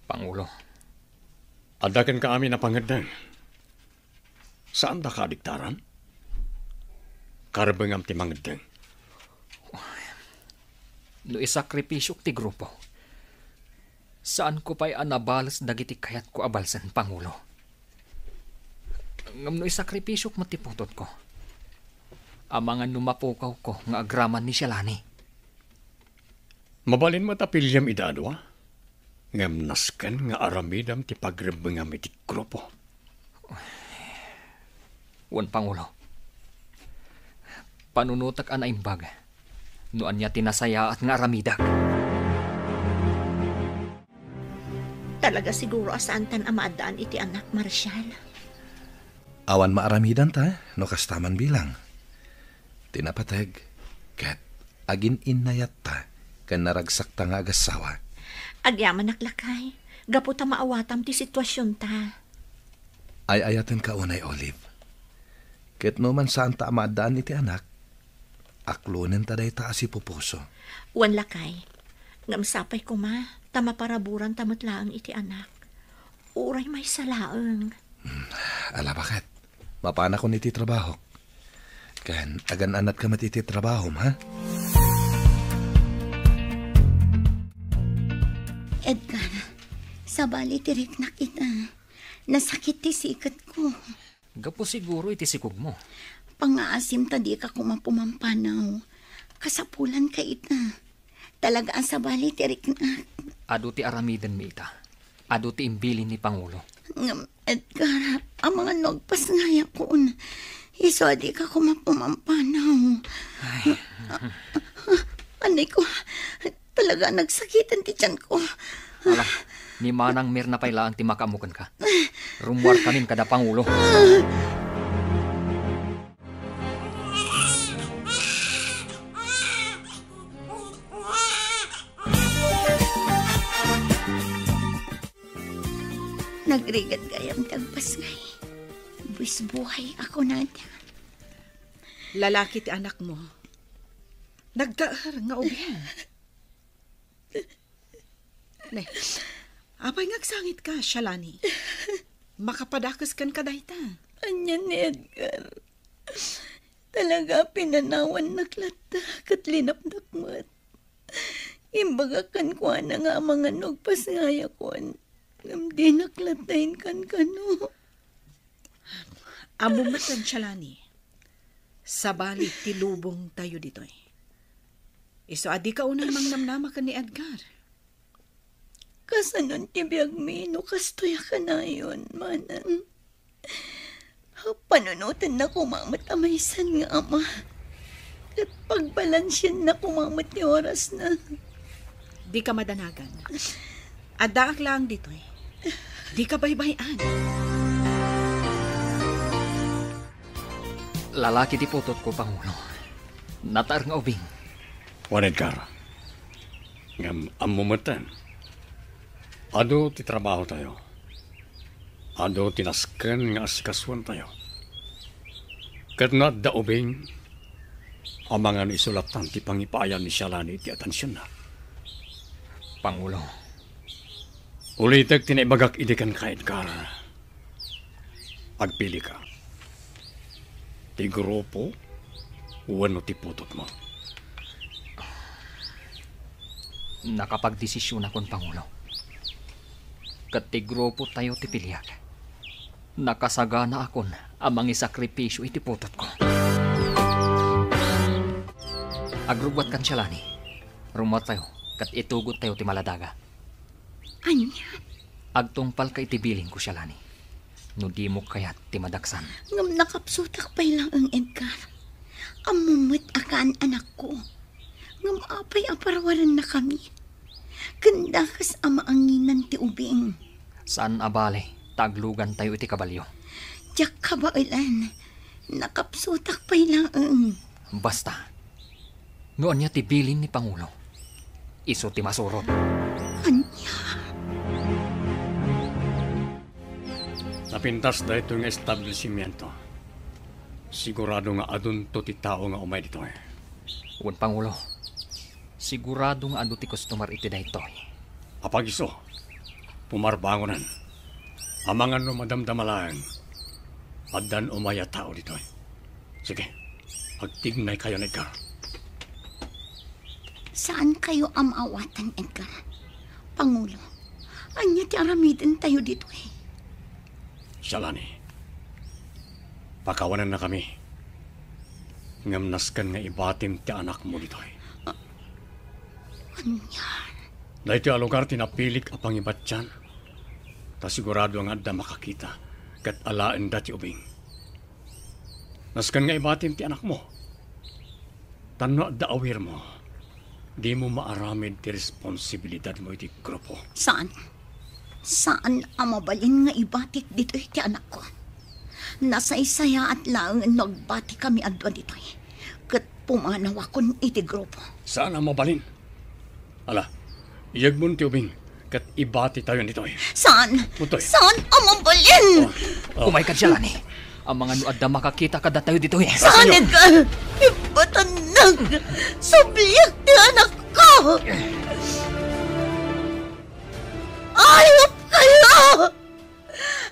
Pangulo. Adda kenka amin a pangeddeng. Saanda kadiktaran? Karbengam ti mangeddeng. No isakripisiok ti grupo, saanko pay a nabales dagiti kayatko a balsen, Pangulo. Ngem no isakripisiok met ti putotko, amangan no mapukawko nga agraman ni Shalani. Mabalin met a piliem ida a dua, ngem nasken nga aramidem ti pagrebbengam iti grupo. Wen, Pangulo, panunotek a naimbag no ania ti nasayaat nga aramidek. Talaga siguro a saantan a maaddaan iti anak, Marshal. Awan maaramidanta no kasta man bilang. Ti napateg, ket agin-innayatta ken naragsakta nga agassawa. Agyamanak, lakay, gapu ta maawatam ti situasionta. Ay-ayatenka unay, Olive. Ket no man saanta a maaddaan iti anak, aklonenta dayta a sipupuso. Wen, lakay, ngem sapay koma ta maparaburanta met laeng iti anak. Uray maysa laeng. Hmm, ala, baket. Mapanakon iti trabahok. Ken agan-anatka met iti trabahom, ha? Edgar, sabali ti riknak ita. Nasakit ti siketko. Gapu siguro iti sikogmo. Pangngaasim ta dika koma pumampanaw. Kasapulanka ita. Talaga a sabali ti riknak. Adu ti aramidenmi ita. Adu ti imbilin ni Pangulo. Ngem, Edgar, amangan no agpasngayakon. Isu a dika koma pumampanaw. Ay. Anay ko, talaga nagsakiten ti tiyanko. Ala, ni Manang Mirna pay laeng ti makaammo kenka. Rummuarkamin kada Pangulo. Nagrigat gayam ti agpasngay. Buis buhay a kunada. Lalaki ti anakmo. Nagdaer nga ubing. Ne, apay nga agsangitka, Shalani? Makapadakes kenka dayta. Ania ni Edgar? Talaga, pinanawannak latta ket linapnak met. Imbagak kenkuana nga amangan no agpasngayakon, ngem dinak latta inkankano. Ammom met, Shalani, sabali ti lubongtayo ditoy. Isu a dika unay mangnamnama ken ni Edgar. Kasanon ti biagmi no kastoy a kanayon, Manang? Panunotenna koma met a maysan nga ama, ket pagbalansianna koma met ti orasna. Dika madanagan. Addaak laeng ditoy. Dika baybay-an. Lalaki ti putotko, Pangulo. Nataer nga ubing. Wen, Edgar. Ngem ammo metten, adu ti trabahotayo. Adu ti nasken nga asikasuentayo. Ket no adda ubing, amangan isu lattan ti pangipaayan ni Shalani iti atensionna. Pangulo. Ulitek ti naibagak idi kenka, Edgar. Agpilika. Ti grupo wenno ti putotmo? Nakapagdesisionakon, Pangulo. Ket ti grupotayo ti piliak. Nakasaganaakon a mangisakripisio iti putotko. Agrubbuatkan, Sialani. Rummuartayo ket itugottayo ti maladaga. Ania? Agtungpalka iti bilinko, Sialani, no dimo kayat ti madaksan. Ngem nakapsutak pay laeng, Edgar. Ammom met a kaan-anakko. Ngem apay a parawaraennakami? Ken dakes a maanginan ti ubing. Saan a bale ta aglugantayo iti kabalio. Diak kabaelan. Nakapsutak pay laeng. Basta, no ania ti bilin ni Pangulo, isu ti masurot. Ania? Napintas daytoy nga establishimiento. Sigurado nga adunto ti tao nga umay ditoy. Wen, Pangulo. Sigurado nga adu ti customer iti daytoy. Apag-isu, pumarbangonan. Amangan no madamdama laeng, addan umay a tao ditoy. Sige, agtignaykayo, Edgar. Saankayo a maawatan, Edgar. Pangulo, ania ti aramidentayo ditoy? Sialani, pakawanennakami. Ngem nasken nga ibatim ti anakmo ditoy. Ania? Daytoy a lugar ti napilik a pangibatian, ta sigurado nga adda makakita ket alaenda ti ubing. Nasken nga ibatim ti anakmo. Tan no adda awirmo, dimo maaramid ti responsibilidadmo iti grupo. Saan. Saan a mabalin nga ibatik ditoy ti anakko. Nasaysayaat laeng no agbatikami a dua ditoy. Ket pumanawakon iti grupo. Saan a mabalin. Ala, iyegmon ti ubing, ket ibatitayon ditoy. Saan? Ditoy. Saan a mabalin? Oh, oh. Umayka, Sialani. Amangan no adda makakita kadatayo ditoy. Saan, Edgar? Ipatanag. Subliak ti anakko. Ayupkayo!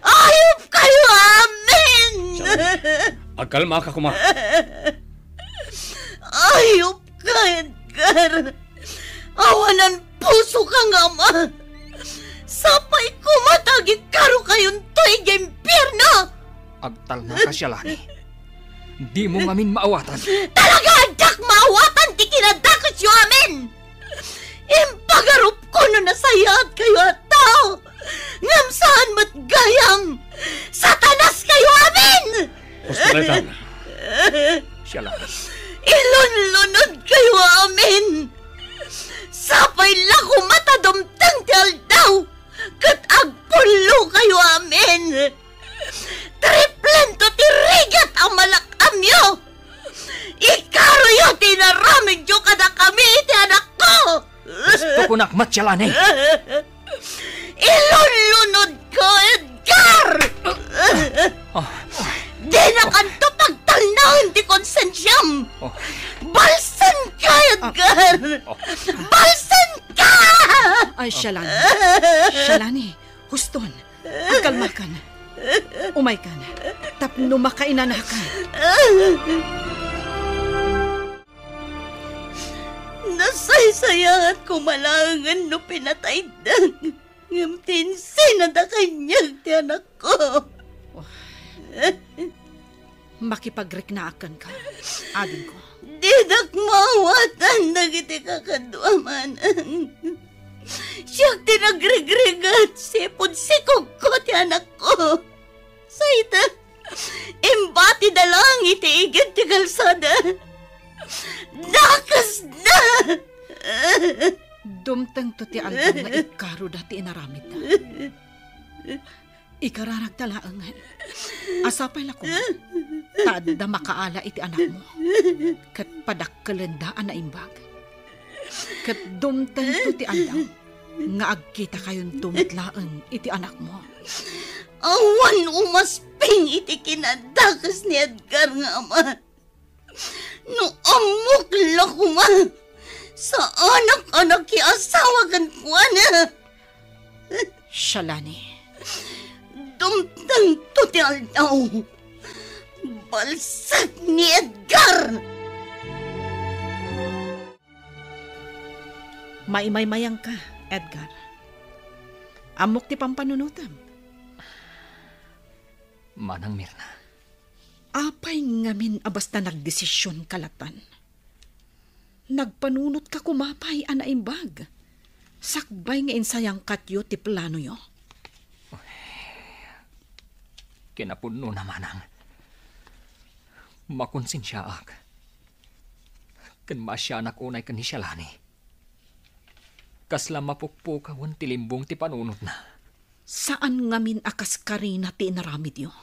Ayupkayo amin! Sialani, agkalmaka koma. Ayupka, Edgar. Awanan pusoka nga ama. Sapay koma ta agikkarokayonto idiay impierno. Agtalnaka, Sialani. Dimo ngamin maawatan. Talaga a diak maawatan ti kinadakesyo amin! Impagarupko no nasayaatkayo a tao, ngem saan met gayam! Satanaskayo amin! Husto daytan. Sialani. Ilunlunodkayo amin! Sapay la koma ta dumteng ti aldaw ket agpullokayo amin! Triplento ti rigat a malak-amyo! Ikaroyo ti inaramidyo kadakami iti anakko! Husto kunak met, Sialani. Ilunlunodko, Edgar! Ah. Dinakanto pagtalnaen ti konsensiam! Oh. Balsenka, Edgar! Oh. Balsenka! Ay, Sialani. Sialani, huston. Agkalmakan. Umaykan. Tapno makainanakan. Nasaysayaat koma laengen no pinatayda, ngem ti insina da kaniak ti anakko. Oh. Makipagriknaak kenka, adingko. Dinak maawatan dagiti kakadua, manang. Siak ti nagrigrigat, sipud sikogko ti anakko. Sayda, imbatida laeng iti igid ti kalsada. Dakesda! Dumtengto ti aldaw nga ikkaroda ti inaramidda. Ikararagta laengen a sapay la koma ta adda makaala iti anakmo ket padakkelenda a naimbag. Ket dumtengto ti aldaw nga agkitakayonto met laeng iti anakmo. Awan umasping iti kinadakes ni Edgar nga ama. No ammok la koma, saanak a nakiasawa kenkuana. Sialani. Dumtengto ti aldaw. Palsak ni Edgar! Maimaymayangka, Edgar. Ammok ti pampanunotem. Manang Mirna. Apay ngamin a basta nagdesision ka latan? Nagpanunotka koma pay a naimbag. Sakbay nga insayangkatyo ti planoyo. Kinapudnona, manang. Makonsensiaak. Ken maasianak unay ken ni Shalani. Kasla mapukpukawen ti limbong ti panunotna. Saan ngamin a kaskarina ti inaramidyo.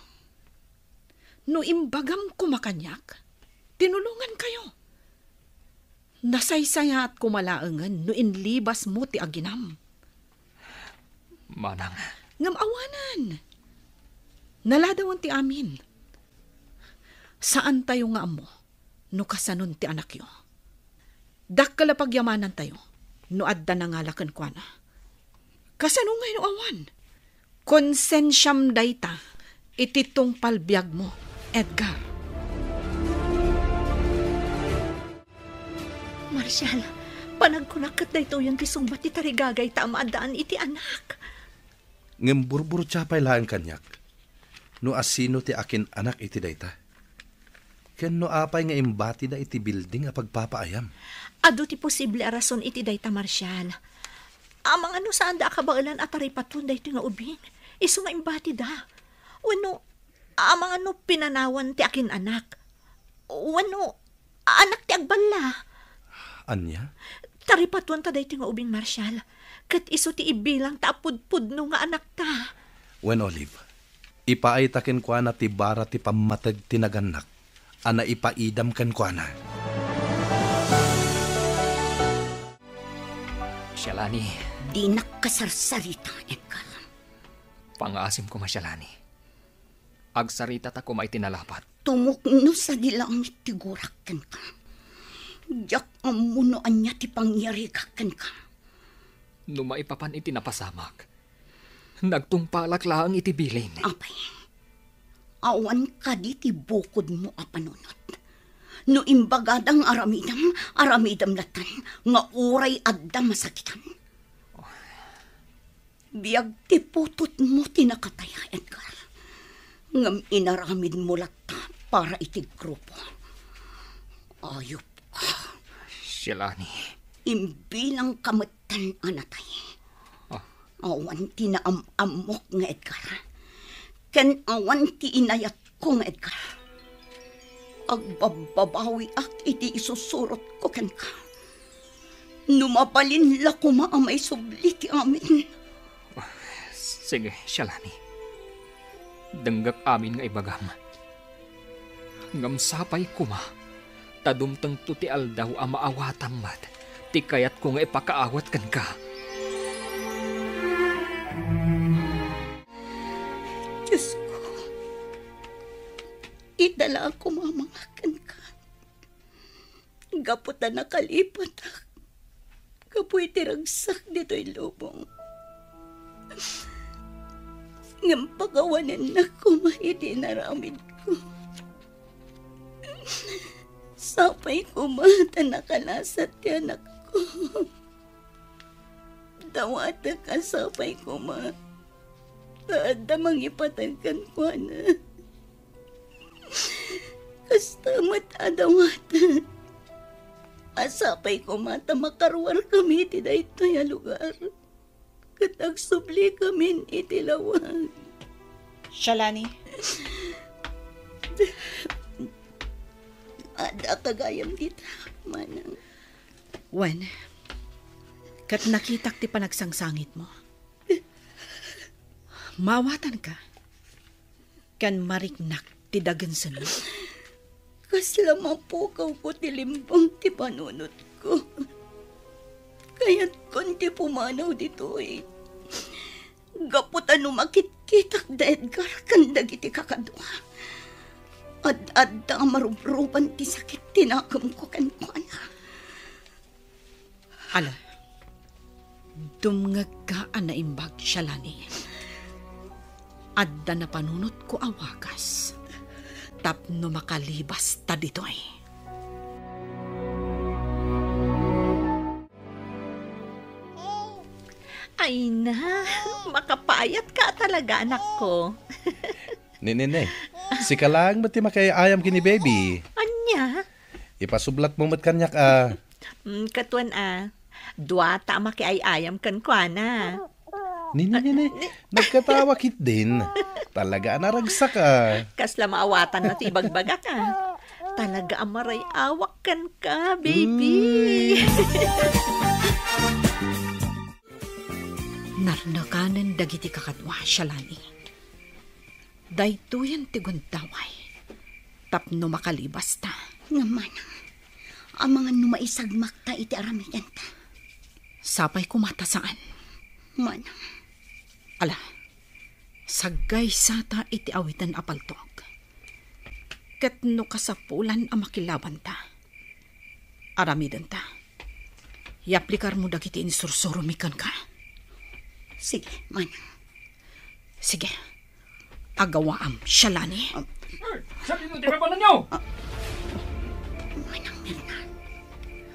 No imbagam koma kaniak, tinulongankayo. Nasaysayaat koma laengen no inlibasmo ti aginam. Manang. Ngem awanen. Naladawen ti amin. Saantayo nga ammo no kasanon ti anakyo. Dakkel a pagyamanantayo no adda nangala kenkuana. Kasano ngay no awan? Konsensiam dayta iti tungpal biagmo, Edgar. Marshal, panagkunak ket daytoyen ti sungbat ti tarigagayta a maaddaan iti anak. Ngem burburtia pay laeng kaniak no asino ti akin-anak iti dayta. Ken no apay nga imbatida iti bilding a pagpapaayam? Adu ti posible a rason iti dayta, Marshal. Amangan no saanda a kabaelan a taripaton daytoy nga ubing, isu nga imbatida. Wenno, amangan no pinanawan ti akin-anak. Wenno, anak ti agballa. Ania? Taripaton ta daytoy nga ubing, Marshal. Ket isu ti ibilangta a pudpudno nga anakta. Wen, Olive, ipaayta kenkuana ti bara ti pammateg ti nagannak a naipaidam kenkuana. Shalani. Dinak kasarsarita, Edgar. Pangaasim koma, Shalani. Agsaritata koma iti nalapat. Tumukno sadi langit ti gurak kenka. Diak ammo no ania ti pangyarigak kenka. No maipapan iti napasamak, nagtungpalak laeng iti bilin. Apay, awan kadi ti bukodmo a panunot? No imbagadang aramidem, aramidem latten nga uray adda masakitan. Biag ti putotmo ti nakataya, Edgar. Ngem inaramidmo latta para iti grupo. Ayupka. Shalani. Imbilangka metten a natay. Ah. Awan ti naam-ammok nga Edgar. Ken awan ti inayat ko nga Edgar. Agbabbabawiak iti isusurotko kenka. No mabalin la koma a maisubli ti amin. Sige, Shalani. Denggek amin nga ibagam. Ngem sapay koma ta dumtengto ti aldaw a maawatam met ti kayatko nga ipakaawat kenka. Diosko, idalaak koma a mangakenka. Gapu ta nakalipatak gapu iti ragsak ditoy lubong. Ngem pagawanennak koma iti inaramidko. Sapay koma ta nakalasat ti anakko. Dawatek a sapay koma ta adda mangipateg kenkuana. Kasta met a dawatek a sapay koma ta makaruarkami iti daytoy a lugar ket agsublikamin iti lawag. Shalani. Adda gayam dita, manang. Wen, ket nakitak ti panagsangsangitmo. Maawatanka, ken mariknak ti dagensenmo. Kasla mapukawko ti limbong ti panunotko. Kayatkon ti pumanaw ditoy. Gapu ta no makitkitak da Edgar ken dagiti kakadua, ad-adda a marubruban ti sakit ti nakemko kenkuana. Ala, dumngegka a naimbag, Shalani. Adda napanunotko a wagas. tapno makalibasta ditoy. Ay na, makapayat ka talaga, anak ko. Ni, ni, ni. Sika laeng met ti makiay-ayam ken ni baby. Ania? Ipasublatmo met kaniak a. Mm, katuan a. Dua ta a makiay-ayam kenkuana. Ni, ni, ni, ni. Nagkatawa ketdin. Talaga a naragsak a. Kasla maawatanna ti ibagbagak a. Talaga a maray-awak kenka, baby. Mm. Narnakanen dagiti kakadua, Shalani. Daytoyen ti gundaway tapno makalibasta. Ngem manang, amangan no maisagmakta iti aramidenta. Sapay koma ta saan. Manang. Ala, saggaysata iti awiten a paltog. Ket no kasapulan a makilabanta, aramidenta. Yaplikarmo dagiti insursuromi kenka. Sige, manang. Sige. Agawaam, Shalani. Ah. Eh, sadino ti papananyo? Ah. Manang Mirna,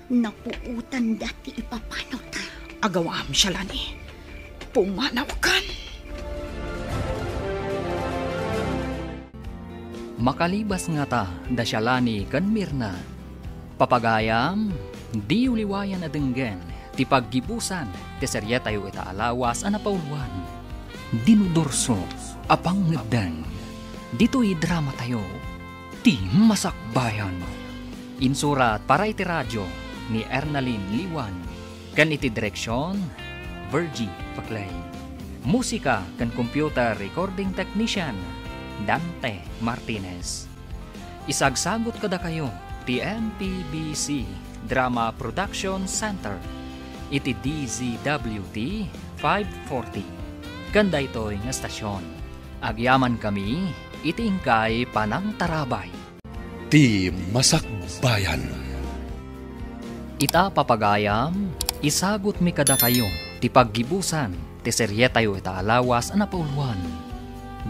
napuotanda ti ipapanawta. Agawaam, Shalani. Pumanawkan. Makalibas ngata da Shalani ken Mirna. Papagayam, diyo liwayan a denggen ti paggibusan ti serietayo ita a lawas a napauluan, Dinudurso a Pangngeddeng. Ditoy dramatayo, Ti Masakbayan. Insurat para iti radio ni Ernalyn Liwan. Ken iti direksion, Virgie Paclay. Musika ken computer recording technician, Dante Martinez. Isagsagut kadakayo ti M P B C Drama Production Center iti D Z W T five forty. Ken daytoy nga estasion, agyamankami iti inkay panangtarabay. Ti Masakbayan. Ita, papagayam, isagutmi kadakayo ti paggibusan ti serietayo ita a lawas a napauluan,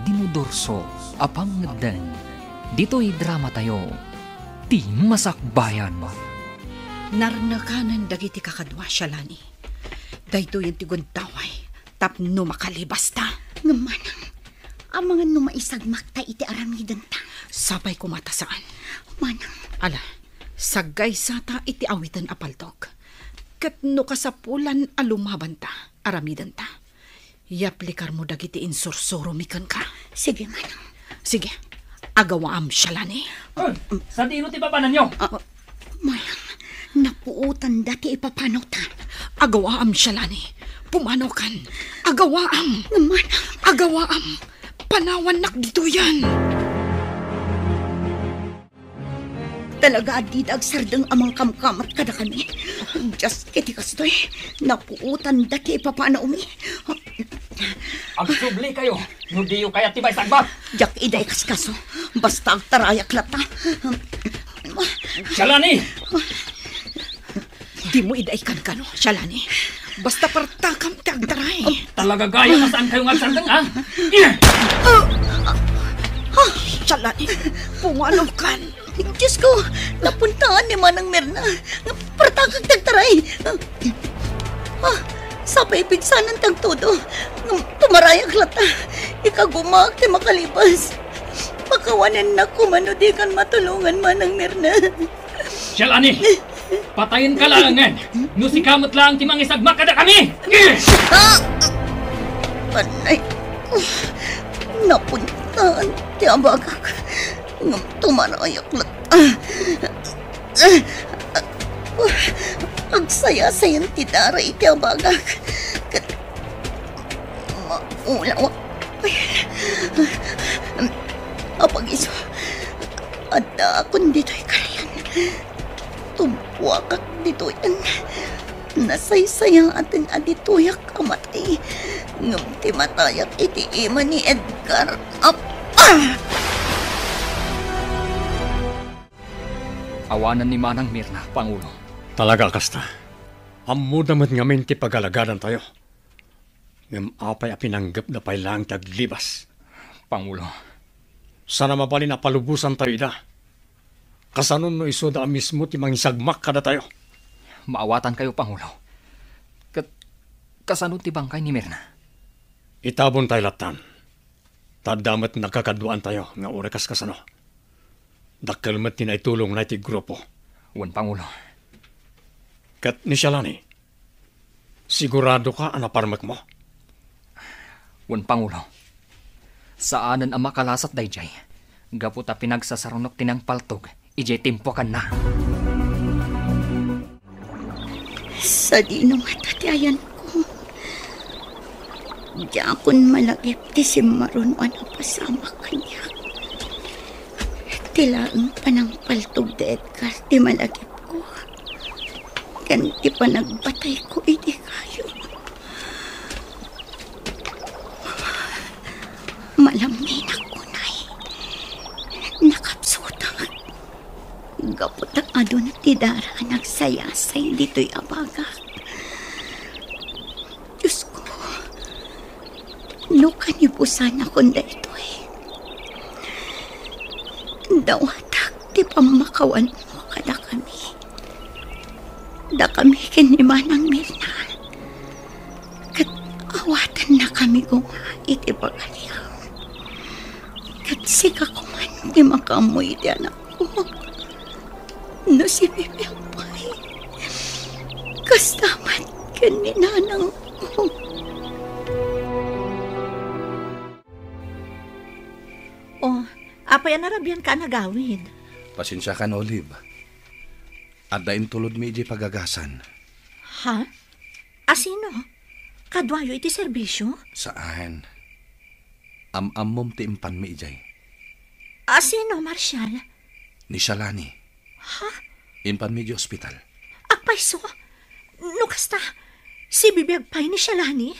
Dinudurso a Pangngeddeng, ditoy dramatayo, Ti Masakbayan. Narnakanen dagiti kakadua, Shalani. Daytoyen ti gundaway tapno makalibasta. Ngem manang, amangan no maisagmakta iti aramidenta. Sapay koma ta saan. Manang. Ala, saggaysata iti awiten a paltog. Ket no kasapulan a lumabanta, aramidenta. Yaplikarmo dagiti insursuromi kenka. Sige, manang. Sige. Agawaam, Shalani. Eh, sadino ti papananyo? Ah, manang, napuotanda ti ipapanawta. Agawaam, Shalani. Pumanawkan. Agawaam. Manang. Agawaam. Panawannak ditoyen. Talaga a dida agsardeng a mangkamkamat kadakami. Dios, iti kastoy, napuotanda ti ipapanawmi. Agsublikayo no diyo kayat ti maisagmak. Diak ida ikaskaso. Basta agtarayak latta. Shalani! Dimo ida ikankano, Shalani. Basta partakam ti agtaray. Talaga gayam a saankayo nga agsardeng, ha? Shalani, pumanawkan. Dios ko, napuntaan ni Manang Mirna. Partakak ti agtaray. Ah, sapay pigsanan ti agtudo. Tumarayak latta. Ikagumaak ti makalibas. Pakawanennak koma no dikan matulongan, Manang Mirna. Shalani! Patayenka laengen no sika met laeng ti mangisagmak kadakami! Ah! Anay, napuntaan ti abagak. Ngem tumarayak latta. Agsayasayan ti dara iti abagak. Ket maulawak. Apag-isu, addaakon ditoy karayan. Tumpuakak ditoyen. Nasaysayaaten a ditoyak a matay. Ngem ti matayak iti ima ni Edgar. Apa! Awanen ni Manang Mirna, Pangulo. Talaga a kasta. Ammoda met ngamin ti pagalaganantayo. Ngem apay a pinanggepda pay laeng ti aglibas? Pangulo, Sana mabalin a palubosantayo ida. Kasano no isuda a mismo ti mangisagmak kadatayo? Maawatankayo, Pangulo. Ket kasano ti bangkay ni Mirna? Itabontay lattan. Ta adda met nagkakaduaantayo nga uray kaskasano. Dakkel met ti naitulongna iti grupo. Wen, Pangulo. Ket ni Shalani, siguradoka a naparmekmo? Wen, Pangulo. Saanen a makalasat daydiay, gapu ta pinagsasarunok ti nangpaltog idiay timpuakanna. Sadino ngata ti ayanko? Diakon malagip ti simmaruno a napasamak kaniak. Ti laeng panangpaltog da Edgar ti malagipko ken ti panagbatayko idi kayo. Malamminak unay. Nakapsutak. Gapu ta adun ti dara a nagsayasay ditoy a bagak. Diosko, no kanibusanakon daytoy, dawatak ti pammakawanmo kadakami. Dakami ken ni Manang Mirna, ket awatennakami koma iti pagariam. Ket sika koman ti makaammo iti anakko. No sibibiag pay, kasta met ken ni nanangko. Oh, apay a narabianka a nagawid? Pasensiakan, Olive. Adda intulodmi idiay pagagasan. Ha? Asino? Kaduayo iti serbisio? Saan. Am-ammom ti impanmi idiay. Asino, Marshall? Ni Shalani. Ha? Impanmi idiay ospital. Agpayso? No kasta, sibibiag pay ni Shalani?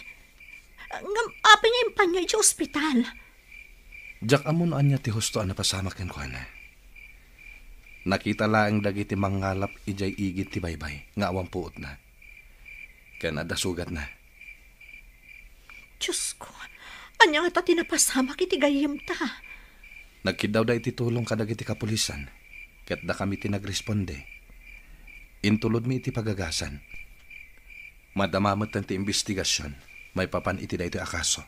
Ngem apay nga impanyo idiay ospital? Diak ammo no ania ti husto a napasamak kenkuana. Nakita laeng dagiti mangngalap idiay igid ti baybay nga awan puotna. Ken adda sugatna. Diosko, ania ngata ti napasamak iti gayyemta? Nagkiddawda iti tulong kadagiti kapulisan, ket dakami ti nagresponde. Intulodmi iti pagagasan. Madama metten ti imbestigasion maipapan iti daytoy a kaso.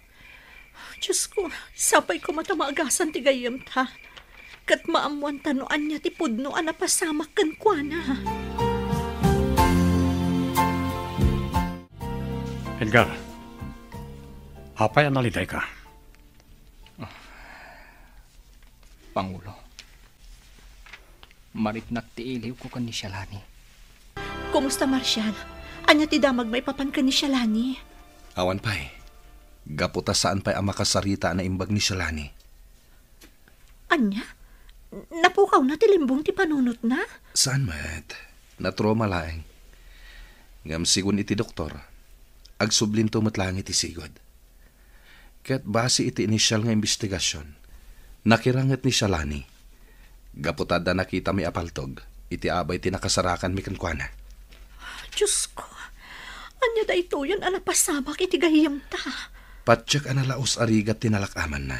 Diosko, sapay koma ta maagasan ti gayyemta, ket maammoanta no ania ti pudno a napasamak kenkuana. Edgar, apay a nalidayka? Pangulo, mariknak ti iliwko ken ni Shalani. Kumusta, Marshall? Ania ti damag maipapan ken ni Shalani? Awan pay. Gapu ta saan pay a makasarita a naimbag ni Shalani. Ania? Napukawna ti limbong ti panunotna? Saan met. Natrauma laeng. Ngem sigun iti doktor, agsublinto met laeng iti sigud. Ket base iti initial nga imbestigasion, nakiranget ni Shalani gapu ta adda nakitami a paltog iti abay ti nakasarakanmi kenkuana. Diosko, ania daytoyen a napasamak iti gayyemta? Patiek a nalaus a rigat ti nalak-amanna.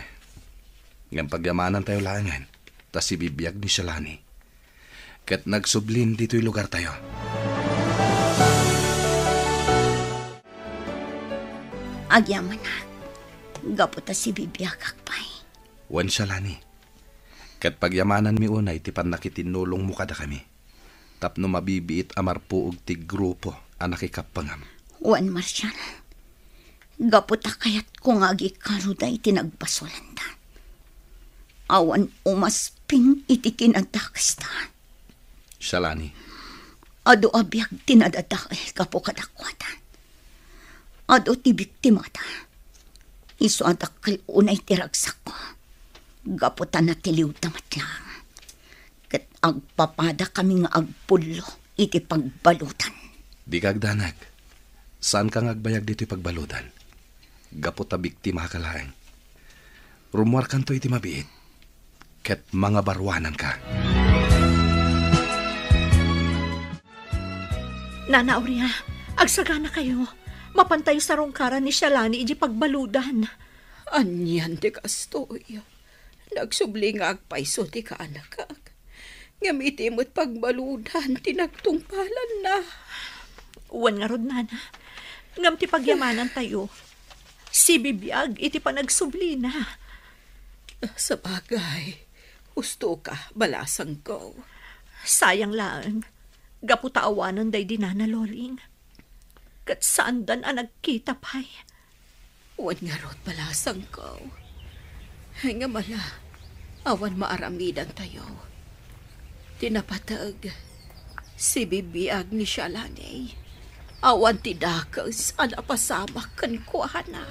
Ngem pagyamanantayo laengen ta sibibiag ni Shalani. Ket nagsublin ditoy lugartayo. Agyamanak, gapu ta sibibiagak pay. Wen, Shalani, ket pagyamananmi unay ti pannakitinnulongmo kadakami tapno mabibiit a marpuog ti grupo a nakikappengam. Wen, Marshall, gapu ta kayatko nga agikaruda iti nagbasolanda. Awan umasping iti kinadakesta. Shalani. Adu a biag ti nadadael gapu kadakuada. Adu ti biktimada. Isu a dakkel unay ti ragsakko. Gapu ta natiliwda met laeng. Ket agpapadakami nga agpullo iti pagbaludan. Dika agdanag. Saanka nga agbayag ditoy pagbaludan. Gapu ta biktimaka laeng. Rummuarkanto iti mabiit, ket mangabaruananka. Nana Aurea, agsaganakayo. Mapantayo sarungkaran ni Shalani iti pagbaludan. Anian ti kastoy? Nagsubli nga agpayso ti kaanakak. Ngem iti met pagbaludan ti nagtungpalanna. Wen ngarud, nana, ngem ti pagyamanantayo, sibibiag iti panagsublina. Sabagay, husto ka, balasangko. Sayang laeng, gapu ta awanen daydi nana Loling. Ket saandan a nagkita pay. Wen ngarud, balasangko. Ngem ala, awan maaramidantayo. Ti napateg, sibibiag ni Shalani. Awan ti dakes a napasamak kenkuana.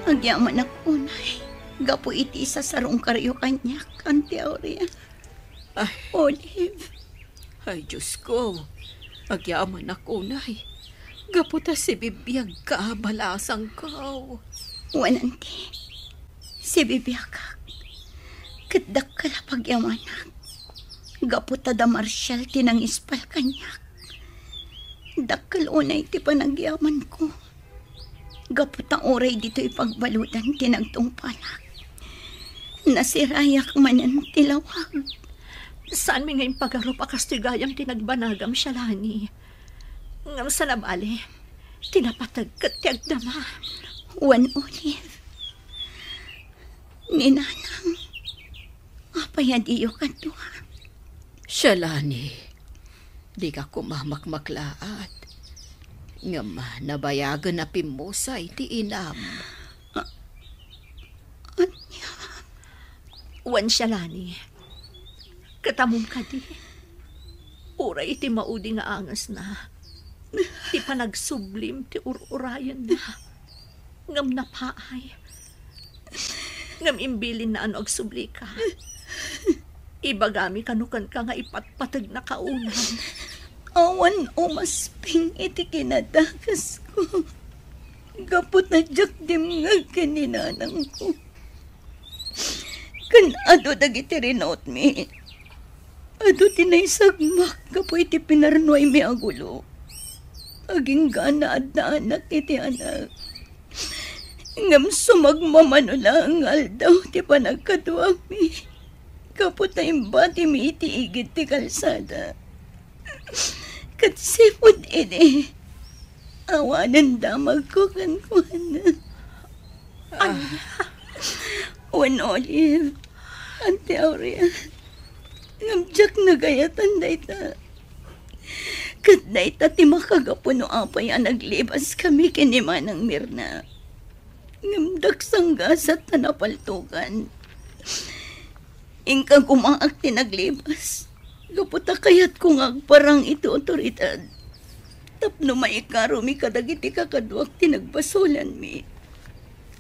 Agyamanak unay, gapu iti isasarungkaryo kaniak, Auntie Aurea. Ay. Olive. Ay, Diyos ko. Agyamanak unay. Gapu ta sibibiag ka, balasangko. Wen, Auntie. Sibibiagak. Ket dakkel a pagyamanak. Gapu ta da Marshall ti nangispal kaniak. Dakkel unay ti panagyamanko. Gapu ta uray ditoy pagbaludan ti nagtungpalak, nasirayak manen ti lawag. Saanmi nga impagarup a kastoy gayam ti nagbanagam, Shalani. Ngem saan a bale, ti napateg ket ti agdama. Wen, Olive. Ni Nanang, apay a diyo kadua? Shalani, dika koma makmaklaat. Ngem nabayagen a pimmusay ti inam. A-, ania? Wen, Shalani, ket ammom kadi, uray iti maudi nga angesna, ti panagsublim ti ur-urayenna. Ngem napaay. Ngem imbilinna a no agsublika, ibagami kano kenka nga ipatpategnaka unay. Awan umasping iti kinadakesko, gapu ta diak dimngeg ken ni nanangko. Ken adu dagiti rinutmi. Adu ti naisagmak gapu iti pinarnuaymi a gulo. Agingga nga adda anak iti anak. Ngem sumagmamano laeng nga aldaw ti panagkaduami. Gapu ta imbatimi iti igid ti kalsada. Ket sipud idi, awanen damagko kenkuana. Ania? Wen, Olive, Auntie Aurea, ngem diak nagayatan dayta. Ket dayta ti makagapu no apay a naglibaskami ken ni Manang Mirna. Ngem daksanggasat ta napaltokan. Inka gumaak ti naglibas, gapu ta kayatko nga agparang iti awtoridad tapno maikarumi kadagiti kakaduak ti nagbasolanmi.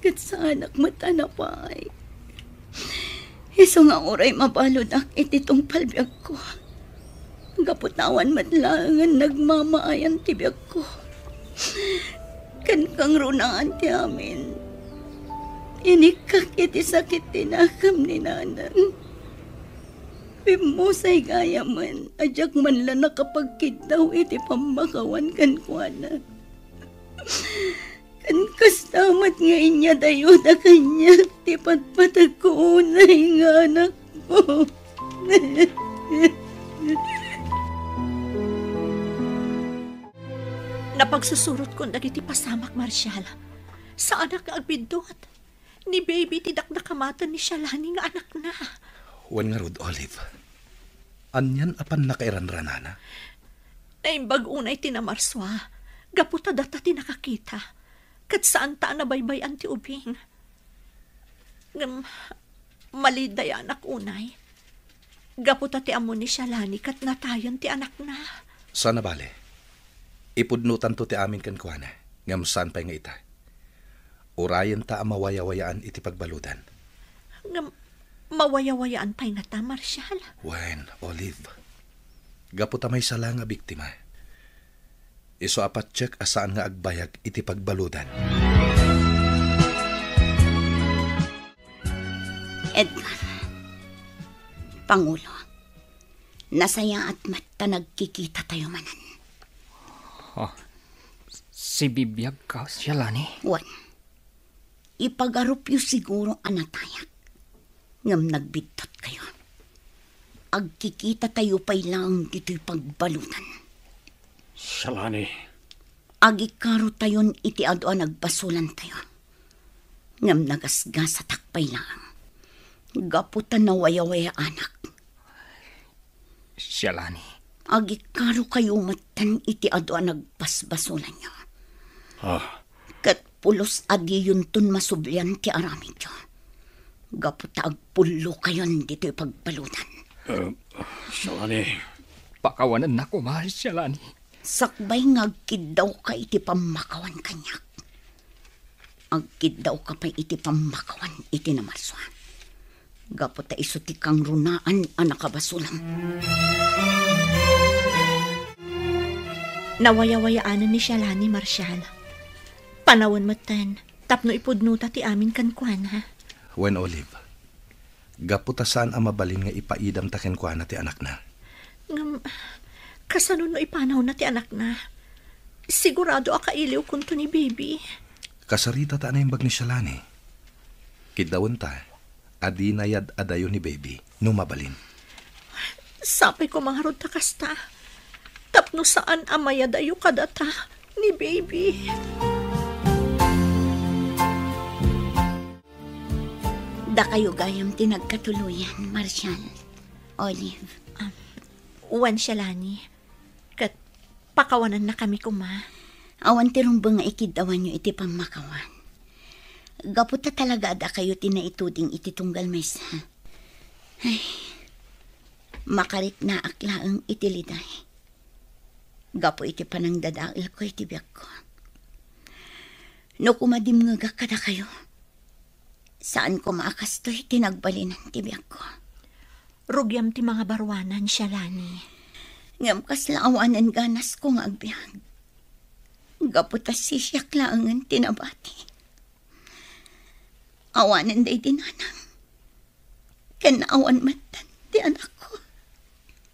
Ket saanak met a napaay. Isu nga uray mabaludak iti tungpal biagko. Gapu ta awan met laengen nagmamaayan ti biagko. Ken kangrunaan ti amin. Inikkak iti sakit ti nakam ni nanang. Pimmusay gayamen a diak man la nakapagkiddaw iti pammakawan kenkuana. Ken kasta met nga inyadayuda kaniak ti patpategko unay nga anakko. Napagsusurotkon dagiti pasamak, Marshall. Saanak nga agbiddut. Ni Baby ti dakdakamaten ni Shalani nga anakna. Wen ngarud, Olive. Anian a pannakairanranana? Naimbag unay ti namarsua, gapu ta data ti nakakita, ket saanta a nabaybay-an ti ubing. Ngem, malidayanak unay, gapu ta ti ammo ni Shalani ket natayen ti anakna. Saan a bale. Ipudnotanto ti amin kenkuana, ngem saan pay nga ita. Urayenta a mawayawayaan iti pagbaludan. Ngem, mawayawayaan pay ngata, Marshall? Wen, Olive. Gapu ta maysa la nga biktima. Isu a patiek a saan nga agbayag iti pagbaludan. Edgar, Pangulo, nasayaat met ta nagkikitatayo manen. Oh, sibibiag ka, Shalani? Wen. Ipagarupyo siguro a natayak. Ngem nagbiddutkayo. Agkikitatayo pay laeng ditoy pagbaludan. Shalani. Agikarotayon iti adu a nagbasolantayo. Ngem nagasgasatak pay laeng. Gapu ta nawayawayaanak. Shalani. Agikarokayo metten iti adu a nagbasbasolanyo. Ah. Ket pulos a diyonton masublian ti aramidyo. Gapu ta agpullokayon ditoy pagbaludan. Eh, Shalani. Pakawanennak koma, Shalani. Sakbay nga agkiddawka iti pammakawan kaniak, agkiddawka pay iti pammakawan iti namalsua. Gapu ta isu ti kangrunaan a nakabasolam. Nawayawayaanen ni Shalani, Marshal. Panawen metten tapno ipudnota ti amin kenkuana. Wen, Olive, gapu ta saan a mabalin nga ipaidamta kenkuana ti anakna. Ngem, kasano no ipanawna ti anakna? Sigurado a kailiwkonto ni Baby. Kasarita ta a naimbag ni Shalani. Kiddawenta a dinayad-adayo ni Baby, no mabalin. Sapay koma ngarud ta kasta. Tapno saan a mayadayo kadata ni Baby. Dakayo gayam ti nagkatuloyan, Marshal, Olive. Ah, wen, Shalani. Ket pakawanennakami koma. Awan ti rumbeng nga ikiddawanyo iti pammakawan. Gapu ta talaga a dakayo ti naituding iti tunggal maysa. Ay, makariknaak laeng iti liday. Gapu iti panangdadaelko iti biagko. No kumadimngegak kadakayo, saan koma a kastoy ti nagbalinan ti biagko. Rugiam ti mangabaruanan, Shalani. Ngem kasla awanen ganasko nga agbiag. Gapu ta sisiak laengen ti nabati. Awanen daydi nanang. Ken awan met ti anakko.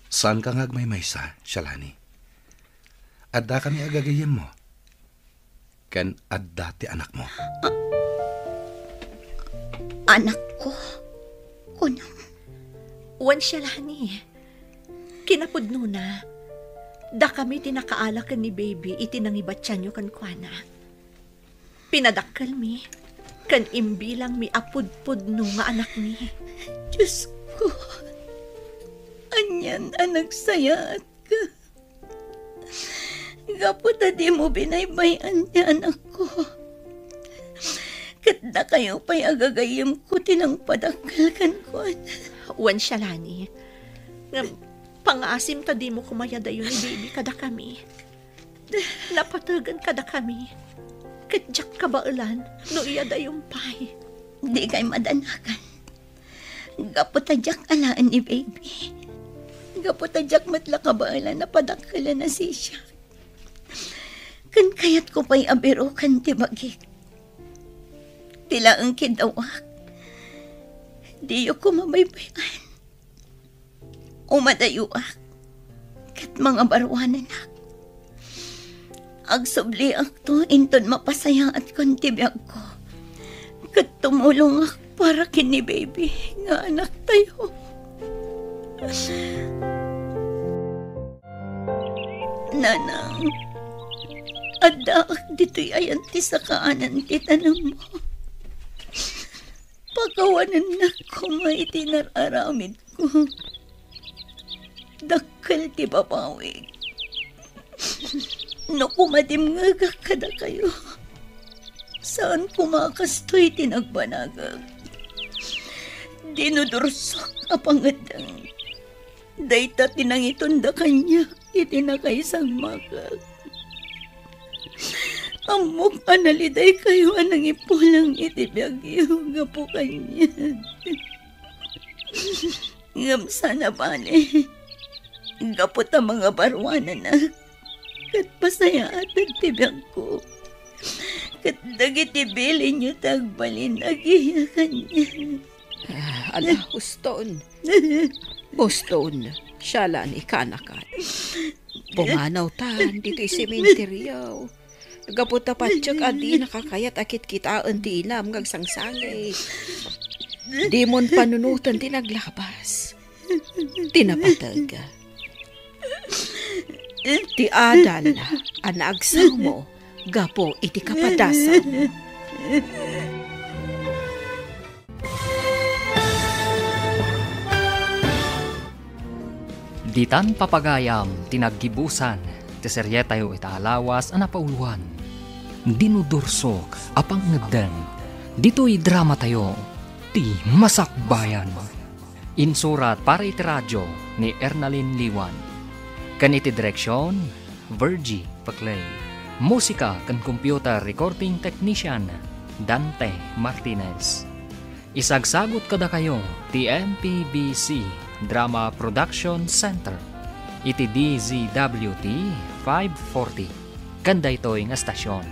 Saanka nga agmaymaysa, Shalani. Addakami a gagayyemmo. Ken adda ti anakmo. A-, anakko? Kunam? Wen, Shalani. Kinapudnona, dakami ti nakaala ken ni Baby iti nangibatianyo kenkuana. Pinadakkelmi ken imbilangmi a pudpudno nga anakmi. Diosko, anian a nagsayaatka. Gapu ta dimo binaybay-an ti anakko. Ket dakayo pay a gagayyemko ti nangpadakkel kenkuana. Wen, Shalani. Ngem, pangaasim ta dimo kumayadayo ni Baby kadakami. Napategen kadakami. Ket diak kabaelan no iyadayon pay. Dikay madanagan. Gapu ta diak alaen ni Baby. Gapu ta diak met la kabaelan a padakkelen a sisiak. Ken kayatko pay a biroken ti bagik. Ti laeng kiddawak, diyo koma baybay-an. Umadayoak ket mangabaruanennak. Agsubliakto inton mapasayaatkon ti biagko ket tumulongak para ken ni Baby nga anaktayo. Nanang, addaak ditoy ayan ti sakaanan ti tanemmo. Pakawanennak koma iti nar-aramidko. Dakkel ti babawik. No kumadimngegak kadakayo, saan koma a kastoy ti nagbanagak. Dinudursok a pangeddeng. Dayta ti nangitonda kaniak iti nakaisagmakak. Ammok a nalidaykayo a nangipulang iti biagyo gapu kaniak. Ngem saan a bale, gapu ta mangabaruanennak, ket pasayaaten ti biagko. Ket dagiti bilinyo ti agbalin agiya kaniak. Ah, ala, huston. Huston, Shalani, kaanakan. Pumanawtan ditoy sementeryo. Gapu ta patiek a dinaka kayat a kitkitaen ti inam nga agsangsangit. Dimon panunoten ti naglabas, ti napateg, ti adan a naagsawmo gapu iti kapadasam. Ditan papagayam ti naggibusan ti serietayo ita a lawas a napauluan, Dinudursok a Pangngeddeng. Ditoy dramatayo, Ti Masakbayan. Insurat para iti radio ni Ernalyn Liwan. Ken iti direksion, Virgie Paclay. Musika ken computer recording technician, Dante Martinez. Isagsagut kadakayo ti M P B C Drama Production Center iti D Z W T five forty ken daytoy nga stasyon.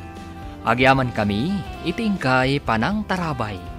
Agyamankami iti inkay panangtarabay.